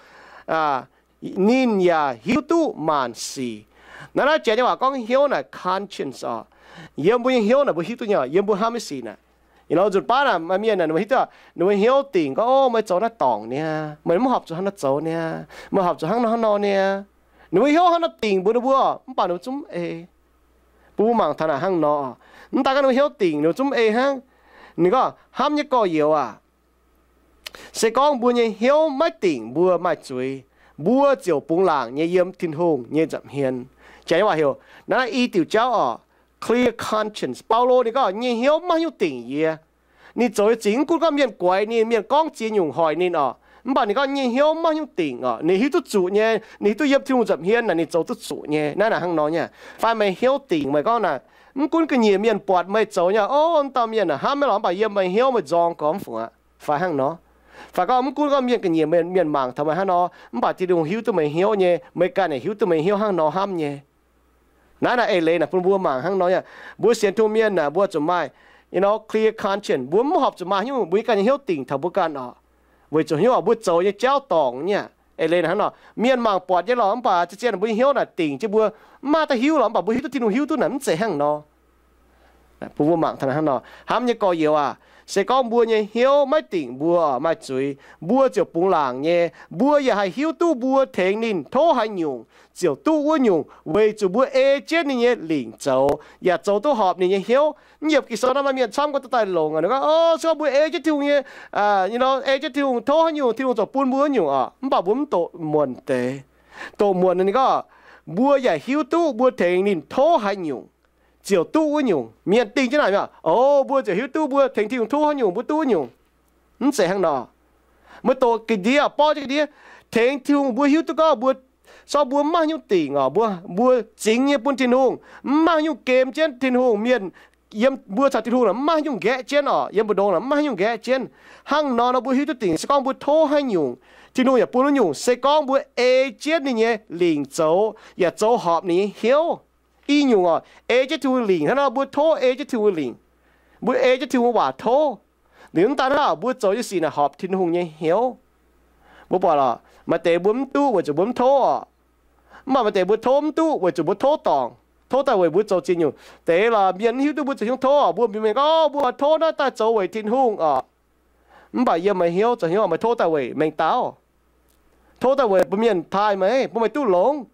ninh yaac hiuv duqv maanc sic. Naaiv naaiv janx nyei waac gorngv hnyouv naaic conscience oc. Yiem mbuo nyei hnyouv naaic mbuo hiuv duqv nyei, yiem mbuo hnamv nyei sic naaic. Nzunc baav naaic maaih mienh naaic ninh mbuo hiuv duqv, ninh mbuo hnyouv dingc gorngv, o, meih zoux naaiv dorngc niaa, meih mv horpc zuqc hnangv naaiv zoux niaa, meih horpc zuqc hnangv nor hnangv nor niaa. Ninh mbuo hnyouv hnangv naaiv dingc mbuox ninh mbuo, mv baac ninh mbuo zungv mv ei. Bun mbuo mangc taux naaic hnangv nor. Mv daaih gorngv ninh mbuo hnyouv dingc ninh mbuo zungv mv ei hnangv. Ninh gorngv, hnamv nyei gorx-youz aac, se gorngv mbuo nyei hnyouv maiv dingc mbuo maaih zuiz, mbuo ziouc bungx laangc nyei yiem Tin-Hungh nyei nza'hmien. Janx nyei waac heuc naaiv i diuc jauv oc, clear conscience. Baulo ninh gorngv, nyei hnyouv maiv nyungc dingc yie. Ninh zoux nyei zingx mv gunv gorngv mienh guaix ninh, mienh gorngv ziex nyungc hoic ninh oc, mv baac ninh gorngv nyei hnyouv maiv nyungc dingc oc. Ninh hiuv duqv zuqc nyei, ninh hiuv duqv yiem Tin-Hungh nza'hmien naaic ninh zoux duqv zuqc nyei. Naaiv naaic hnangv nor nyei. Fai meih hnyouv dingc, meih gorngv naaic, mv gunv ga'nyiec mienh buatc meih zoux nyei, o, wuov dauh mienh hnamv meih lorqc, mv baac yiem meih hnyouv meih nzorng gormx fungc aqv, fai hnangv nor. Fai gorngv mv gunv gorngv mienh ga'nyiec, mienh mangc taux meih hnangv nor, mv baac Tin-Hungh hiuv duqv meih hnyouv nyei, meih ganh yaac hiuv duqv meih hnyouv hnangv nor hnamv nyei. Naaiv naaic eix leiz naaic bun mbuo mangc hnangv nor nyei. Mbuo sienx Tin-Hungh mienh naaic mbuo zuqc maaih, you know, clear conscience. Mbuo mv horpc zuqc maaih nyungc mbuo nyei ganh nyei hnyouv dingc taux mbuo ganh oc. Weic zuqc hnyouv mbuo zoux nyei jauv dorngc nyei. Eix leiz naaic hnangv nor, mienh mangc buatc nyei lorqc, mv baac zien-zien mbuo nyei hnyouv naaic dingc jienv mbuo, mv maaih da'hiuv lorqc, mv baac mbuo hiuv duqv Tin-Hungh hiuv duqv naaic mv zeiz hnangv nor. Bun mbuo mangc taux naaiv hnangv nor, hnamv nyei gorx-youz aac, se gorngv mbuo nyei hnyouv maiv dingc mbuo maaih zuiz, mbuo ziouc bungx laangc nyei, mbuo yaac haih hiuv duqv mbuo tengx ninh tov haaix nyungc ziouc duqv wuov nyungc, weic zuqc mbuo ei jienv ninh nyei lingc zoux, yaac zoux duqv horpc ninh nyei hnyouv. Mv yiemc Ging-Sou naaiv maaih mienh camv gorngv duqv daaih longx aqv. Ninh gorngv, o, se gorngv mbuo ei jienv Tin-Hungh nyei, ei jienv Tin-Hungh tov haaix nyungc, Tin-Hungh ziouc bun mbuo wuov nyungc oc. Mv baac mbuo mv doqc muonc deix. Doqc muonc ninh gorngv, mbuo yaac hiuv duqv mbuo tengx ninh tov haaix nyungc ziouc duqv wuov nyungc. Mienh dingh jienv naaic mi'aqv, o, mbuo ziouc hiuv duqv mbuo tengx Tin-Hungh tov haaix nyungc mbuo duqv wuov nyungc. Mv zeiz hnangv nor. Mbuo doqc ga'ndiev, borqv jienv ga'ndiev, tengx Tin-Hungh mbuo hiuv duqv gorngv mbuo, se gorngv mbuo mv maaih nyungc dingc oc, mbuo, mbuo zingx nyei bun Tin-Hungh, mv maaih nyungc gem jienv Tin-Hungh. Mienh yiem mbuo caux Tin-Hungh mv maaih nyungc nqaeqv jienv oc, yiem mbu'ndongx mv maaih nyungc nqaeqv jienv. Hnangv nor nor mbuo hiuv duqv dingc se gorngv mbuo tov haaix nyungc, Tin-Hungh yaac bun wuov nyungc, se gorngv mbuo ei jienv ninh nyei lingc zoux, yaac zoux horpc ninh nyei hnyouv. I nyungc oc, ei jienv Tin-Hungh lingc hnangv nor, mbuo tov ei jienv Tin-Hungh lingc. Mbuo ei jienv Tin-Hungh waac tov. Liuz mv daan hnangv, mbuo zoux nyei sic naaic horpc Tin-Hungh nyei hnyouv. Mbuo buatc lorqc, maaih deix mbuo mv duqv weic zuqc mbuo mv tov oc. Mv baac maaih deix mbuo tov mv duqv weic zuqc mbuo tov dorngc, tov daaih weic mbuo zoux ziex nyungc. Deix lorqc mienh mv hiuv duqv mbuo zoux hnyouv tov oc, mbuo mingh mengh gorngv, o, mbuo tov naaiv daaih zoux weic Tin-Hungh oc. Mv baac yiem meih hnyouv zoux hnyouv meih tov daaih weic mengh dauh, tov daaih weic bun mienh taaih meih, bun meih duqv longx,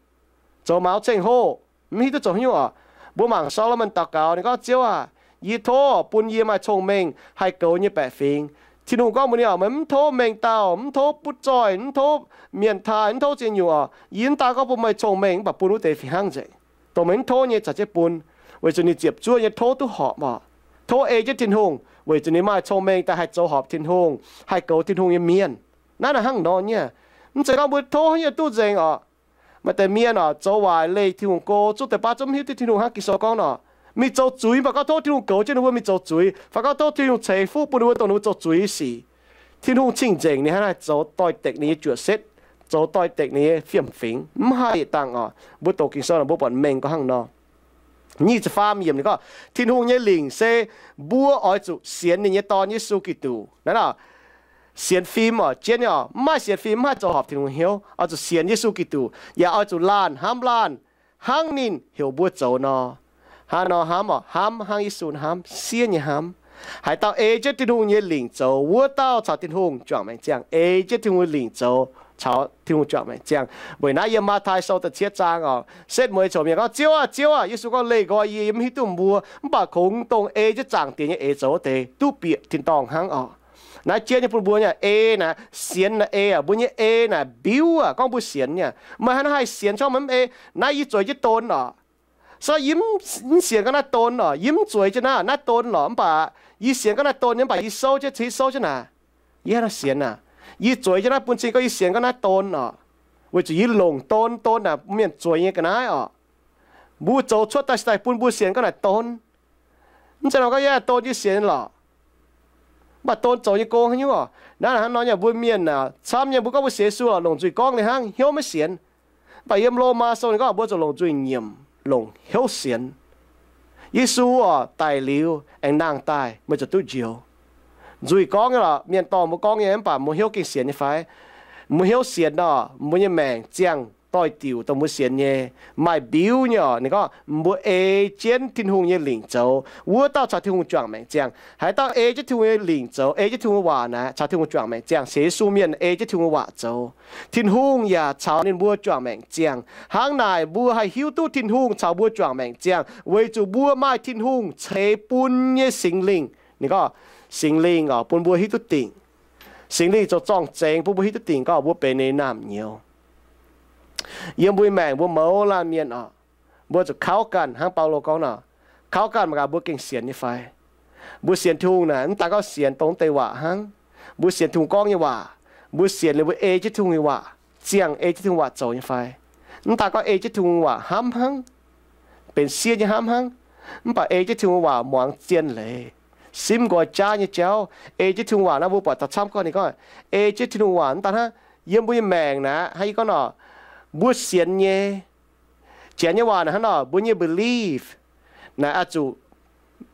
zoux maux ceng-hoh, mv hiuv duqv zoux hnyouv oc. Mbuo mangc Saa^lo^morn daux gaux, ninh gorngv, Ziouv aac, yie tov bun yie maaih cong-mengh haih goux nyei baeqc fingx. Tin-Hungh gorngv mbuox ninh oc, meih mv tov mengh dauh, mv tov butv zoih, mv tov mienh taaih, mv tov ziex nyungc oc. Yie mv daan gorngv bun meih cong-mengh, mv baac bun wuov deix fih hnangv nzengc, dongh meih mv tov nyei caux jienv bun. Weic zuqc ninh ziepc zuoqv nyei tov duqv horpc oc. Tov ei jienv Tin-Hungh, weic zuqc ninh maaih cong-mengh daaih haih zoux horpc Tin-Hungh, haih goux Tin-Hungh nyei mienh. Naaiv naaic hnangv nor nyei. Mv zeiz gorngv mbuo tov haaix nyungc duqv nzengc oc. Maaih deix mienh oc, zoux waaic leih Tin-Hungh go, zungv deix baav zungv mv hiuv duqv Tin-Hungh hnangv Ging-Sou gorngv nor. Mingh zoux zuiz, mv baac gorngv tov Tin-Hungh goux jienv ninh mbuo mingh zoux zuiz, fai gorngv tov Tin-Hungh ceix fuqv bun ninh mbuo dongh ninh mbuo zoux zuiz nyei sic. Tin-Hungh cing-nzengc ninh hnangv naaiv zoux doix-dekc ninh nyei juoqc setv, zoux doix-dekc ninh nyei fiem-fingx, mv haih yietc dangh oc. Mbuo doqc Ging-Sou naaic mbuo buatc mengh gorngv hnangv nor. Nyic ziepc faam yiemc ninh gorngv, Tin-Hungh nyei lingc se mbuo oix zuqc sienx ninh nyei Dorn, Yesu Giduc. Naaiv aac, sienx fim oc, jienv nyei oc, mv maaih sienx fim mv haih zoux horpc Tin-Hungh hnyouv. Oix zuqc sienx Yesu Giduc, yaac oix zuqc laanh hnamv laanh hnangv ninh heuc mbuo zoux nor. Hnangv nor hnamv oc, hnamv hnangv Yesu hnamv, siev nyei hnamv. Haaix dauh ei jienv Tin-Hungh nyei lingc zoux, wuov dauh caux Tin-Hungh juangc maengc ziangh. Ei jienv Tin-Hungh nyei lingc zoux caux Tin-Hungh juangc maengc ziangh. Weic naaiv yiem Matv^tai Sou da'cietv zaang oc, setv mueiz coc mienh gorngv, Ziouv aah! Ziouv aah! Yesu gorngv, Leih nqoi yie, yie mv hiuv duqv mbuo, mv baac kungx dongh ei jienv Zaangc Diex nyei eix zoux wuov deix duqv bieqc tin-dorngh hnangv oc. Naaiv jienv nyei bun mbuo nyei ei naaic, sienx naaic ei aac, mbuo nyei ei naaic mbiuv aac, gorngv mbuo sienx nyei. Meih hnangv naaiv haih sienx, se gorngv meih mv ei, naaiv yie zueiz jienv don oc. Se gorngv yie mv sienx gorngv naaiv don oc, yie mv zueiz jienv naaiv, naaiv don lorqc, mv baac yie sienx gorngv naaiv don nyei, mv baac yie souv jienv, ceix souv jienv naaic, yie hnangv naaiv sienx aac. Yie zueiz jienv naaiv bun cing gorngv yie sienx gorngv naaiv don oc, weic zuqc yie longc don. Don naaic mienh zueiz nyei ga'naaiv oc. Mbuo zoux cuotv daaih se daaih bun mbuo sienx gorngv naaic don. Mv zeiz nor gorngv yie don yie sienx lorqc. Mv baac don zoux nyei gong haaix nyungc oc. Naaiv hnangv nor nyei mbuo mienh aah, camv nyei mbuo gorngv mbuo sienx Yesu lorqc, longc nzuih gorngv ninh hnangv, hnyouv maiv sienx. Mv baac yiem Lomaa Sou ninh gorngv mbuo zuqc longc nzuih nyiemc, longc hnyouv sienx. Yesu oc, daic liuz aengx nangh daaih, meih zuqc duqv njoux. Nzuih gorngv nyei lorqc, mienh dorh mbuo gorngv nyei, mv baac mbuo hnyouv gengh sienx nyei fai? Mbuo hnyouv sienx nor, mbuo nyei maengc ziangh doix-diuc dongh mbuo sienx nyei, maaih mbiuv nyei oc. Ninh gorngv mbuo ei jienv Tin-Hungh nyei lingc zoux, wuov dauh caux Tin-Hungh juangc maengc ziangh. Haaix dauh ei jienv Tin-Hungh nyei lingc zoux, ei jienv Tin-Hungh nyei waac naaic, caux Tin-Hungh juangc maengc ziangh. Sienx Yesu mienh ei jienv Tin-Hungh nyei waac zoux, Tin-Hungh yaac caux ninh mbuo juangc maengc ziangh. Hnangv naaic mbuo haih hiuv duqv Tin-Hungh caux mbuo juangc maengc ziangh, weic zuqc mbuo maaih Tin-Hungh ceix bun nyei Singx Lingh. Ninh gorngv Singx Lingh oc, bun mbuo hiuv duqv dingc. Singx Lingh zoux zorng-zengx bun mbuo hiuv duqv dingc gorngv mbuo benx ninh nyei naamh nyouz. Yiem mbuo nyei maengc mbuo mouz laanh mienh oc, mbuo zuqc kauv ganh hnangv Baulo gorngv nor, kauv ganh mangc gaax mbuo gengh sienx nyei fai. Mbuo sienx Tin-Hungh naaic mv daaih gorngv sienx dongh wuov deix waac hnangv. Mbuo sienx Tin-Hungh gorngv nyei waac. Mbuo sienx liuz mbuo ei jienv Tin-Hungh nyei waac, ziangh ei jienv Tin-Hungh waac zoux nyei fai? Mv daaih gorngv ei jienv Tin-Hungh waac hnamv hnangv, benx sieqv nyei hnamv hnangv, mv baac ei jienv Tin-Hungh waac muangx zien leiz, simv nqoi jaav nyei jauv. Ei jienv Tin-Hungh waac naaiv mbuo buatc taux camv gorngv ninh gorngv ei jienv Tin-Hungh waac mv daaih hnangv, yiem mbuo nyei maengc naaic hnangv yie gorngv nor, mbuo sienx nyei, Janx nyei waac naaic hnangv nor, mbuo nyei belief naaic oix zuqc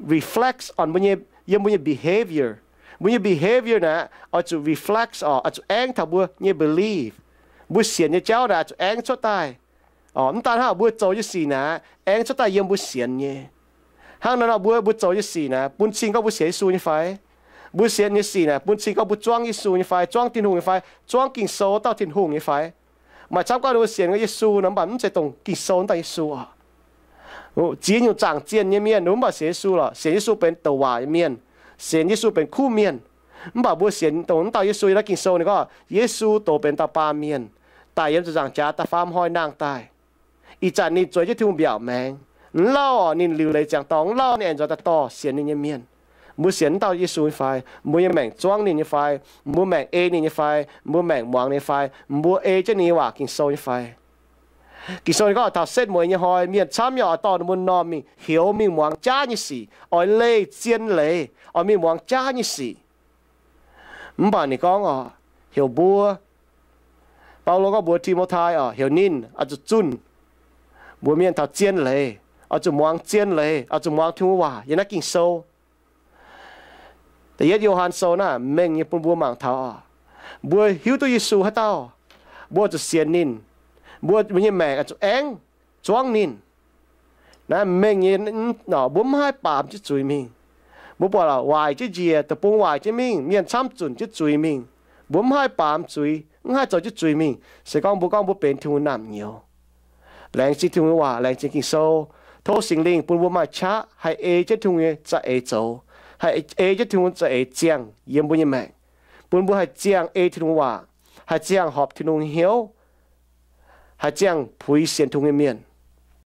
reflect on mbuo nyei, yiem mbuo nyei behavior. Mbuo nyei behavior naaic oix zuqc reflect oc, oix zuqc aengv taux mbuo nyei belief. Mbuo sienx nyei jauv naaic oix zuqc aengv cuotv daaih oc. Mv daan hnangv, mbuo zoux nyei sic naaic aengv cuotv daaih yiem mbuo sienx nyei. Hnangv naaiv nor mbuo, mbuo zoux nyei sic naaic bun cing gorngv mbuo sienx Yesu nyei fai? Mbuo sienx nyei sic naaic bun cing gorngv mbuo zuangv Yesu nyei fai, zuangv Tin-Hungh nyei fai, zuangv Ging-Sou dauh Tin-Hungh nyei fai? Maaih camv gorngv mbuo sienx gorngv Yesu nor, mv baac mv zeiz dongh Ging-Sou dauh Yesu oc. Ziex nyungc zaangc zienh nyei mienh, mv baac sienx Yesu lorqc, sienx Yesu benx douc waac nyei mienh, sienx Yesu benx kuv mienh. Mv baac mbuo sienx dongh mv dauh Yesu nyei naaiv Ging-Sou ninh gorngv Yesu doz benx dauh baamh mienh, daic yiem ziepc nzaangc jaax da'faam hnoi nangh daaih. Ih zanc ninh zueiz jienv Tin-Hungh mbiaauc maengx. Mv lauh oc, ninh liuc leiz ziangx dorngx, mv lauh ninh aengx nzuonx daaih dorh sienx ninh nyei mienh. Mbuo sienx mv dauh Yesu nyei fai? Mbuo nyei maengc zuangv ninh nyei fai? Mbuo maengc ei ninh nyei fai? Mbuo maengc muangx ninh fai? Mbuo ei jienv ninh nyei waac Ging-Sou nyei fai? Ging-Sou ninh gorngv taux setv mueiz nyei hnoi mienh camv yaac oix dorh ninh mbuo m'normh mingh heuc mingh muangx jaav nyei sic, oix leih zien leiz oix mingh muangx jaav nyei sic. Mv baac ninh gorngv oc, heuc mbuo, Baulo gorngv mbuox Ti^mo^tai oc, heuc ninh oix zuqc zunh mbuox mienh taux zien leiz, oix zuqc muangx zien leiz, oix zuqc muangx Tin-Hungh waac yiem naaiv Ging-Sou. Da'yietv Yo^han Sou naaiv mengh nyei bun mbuo mangc taux oc, mbuo hiuv duqv Yesu haaix dauh, mbuo zuqc sienx ninh, mbuo, mbuo nyei maengc oix zuqc aengv zuangv ninh. Naaiv mengh nyei, mbuo mv haih baamz jienv zuiz mingh. Mbuo buatc waaic jienv njiec, deic-bung waaic jienv mingh, mienh camv zunc jienv zuiz mingh. Mbuo mv haih baamz zuiz, mv haih zoux jienv zuiz mingh. Se gorngv mbuo gorngv mbuo benx Tin-Hungh naamh nyouz, laengz zingh Tin-Hungh nyei waac, laengz zingh Ging-Sou, tov Singx Lingh bun mbuo maaih qaqv haih ei jienv Tin-Hungh nyei za'eix zoux, haih ei jienv Tin-Hungh za'eix ziangh yiem mbuo nyei maengc, bun mbuo haih ziangh ei Tin-Hungh waac, haih ziangh horpc Tin-Hungh nyei hnyouv, haih ziangh puix sienx Tin-Hungh nyei mienh.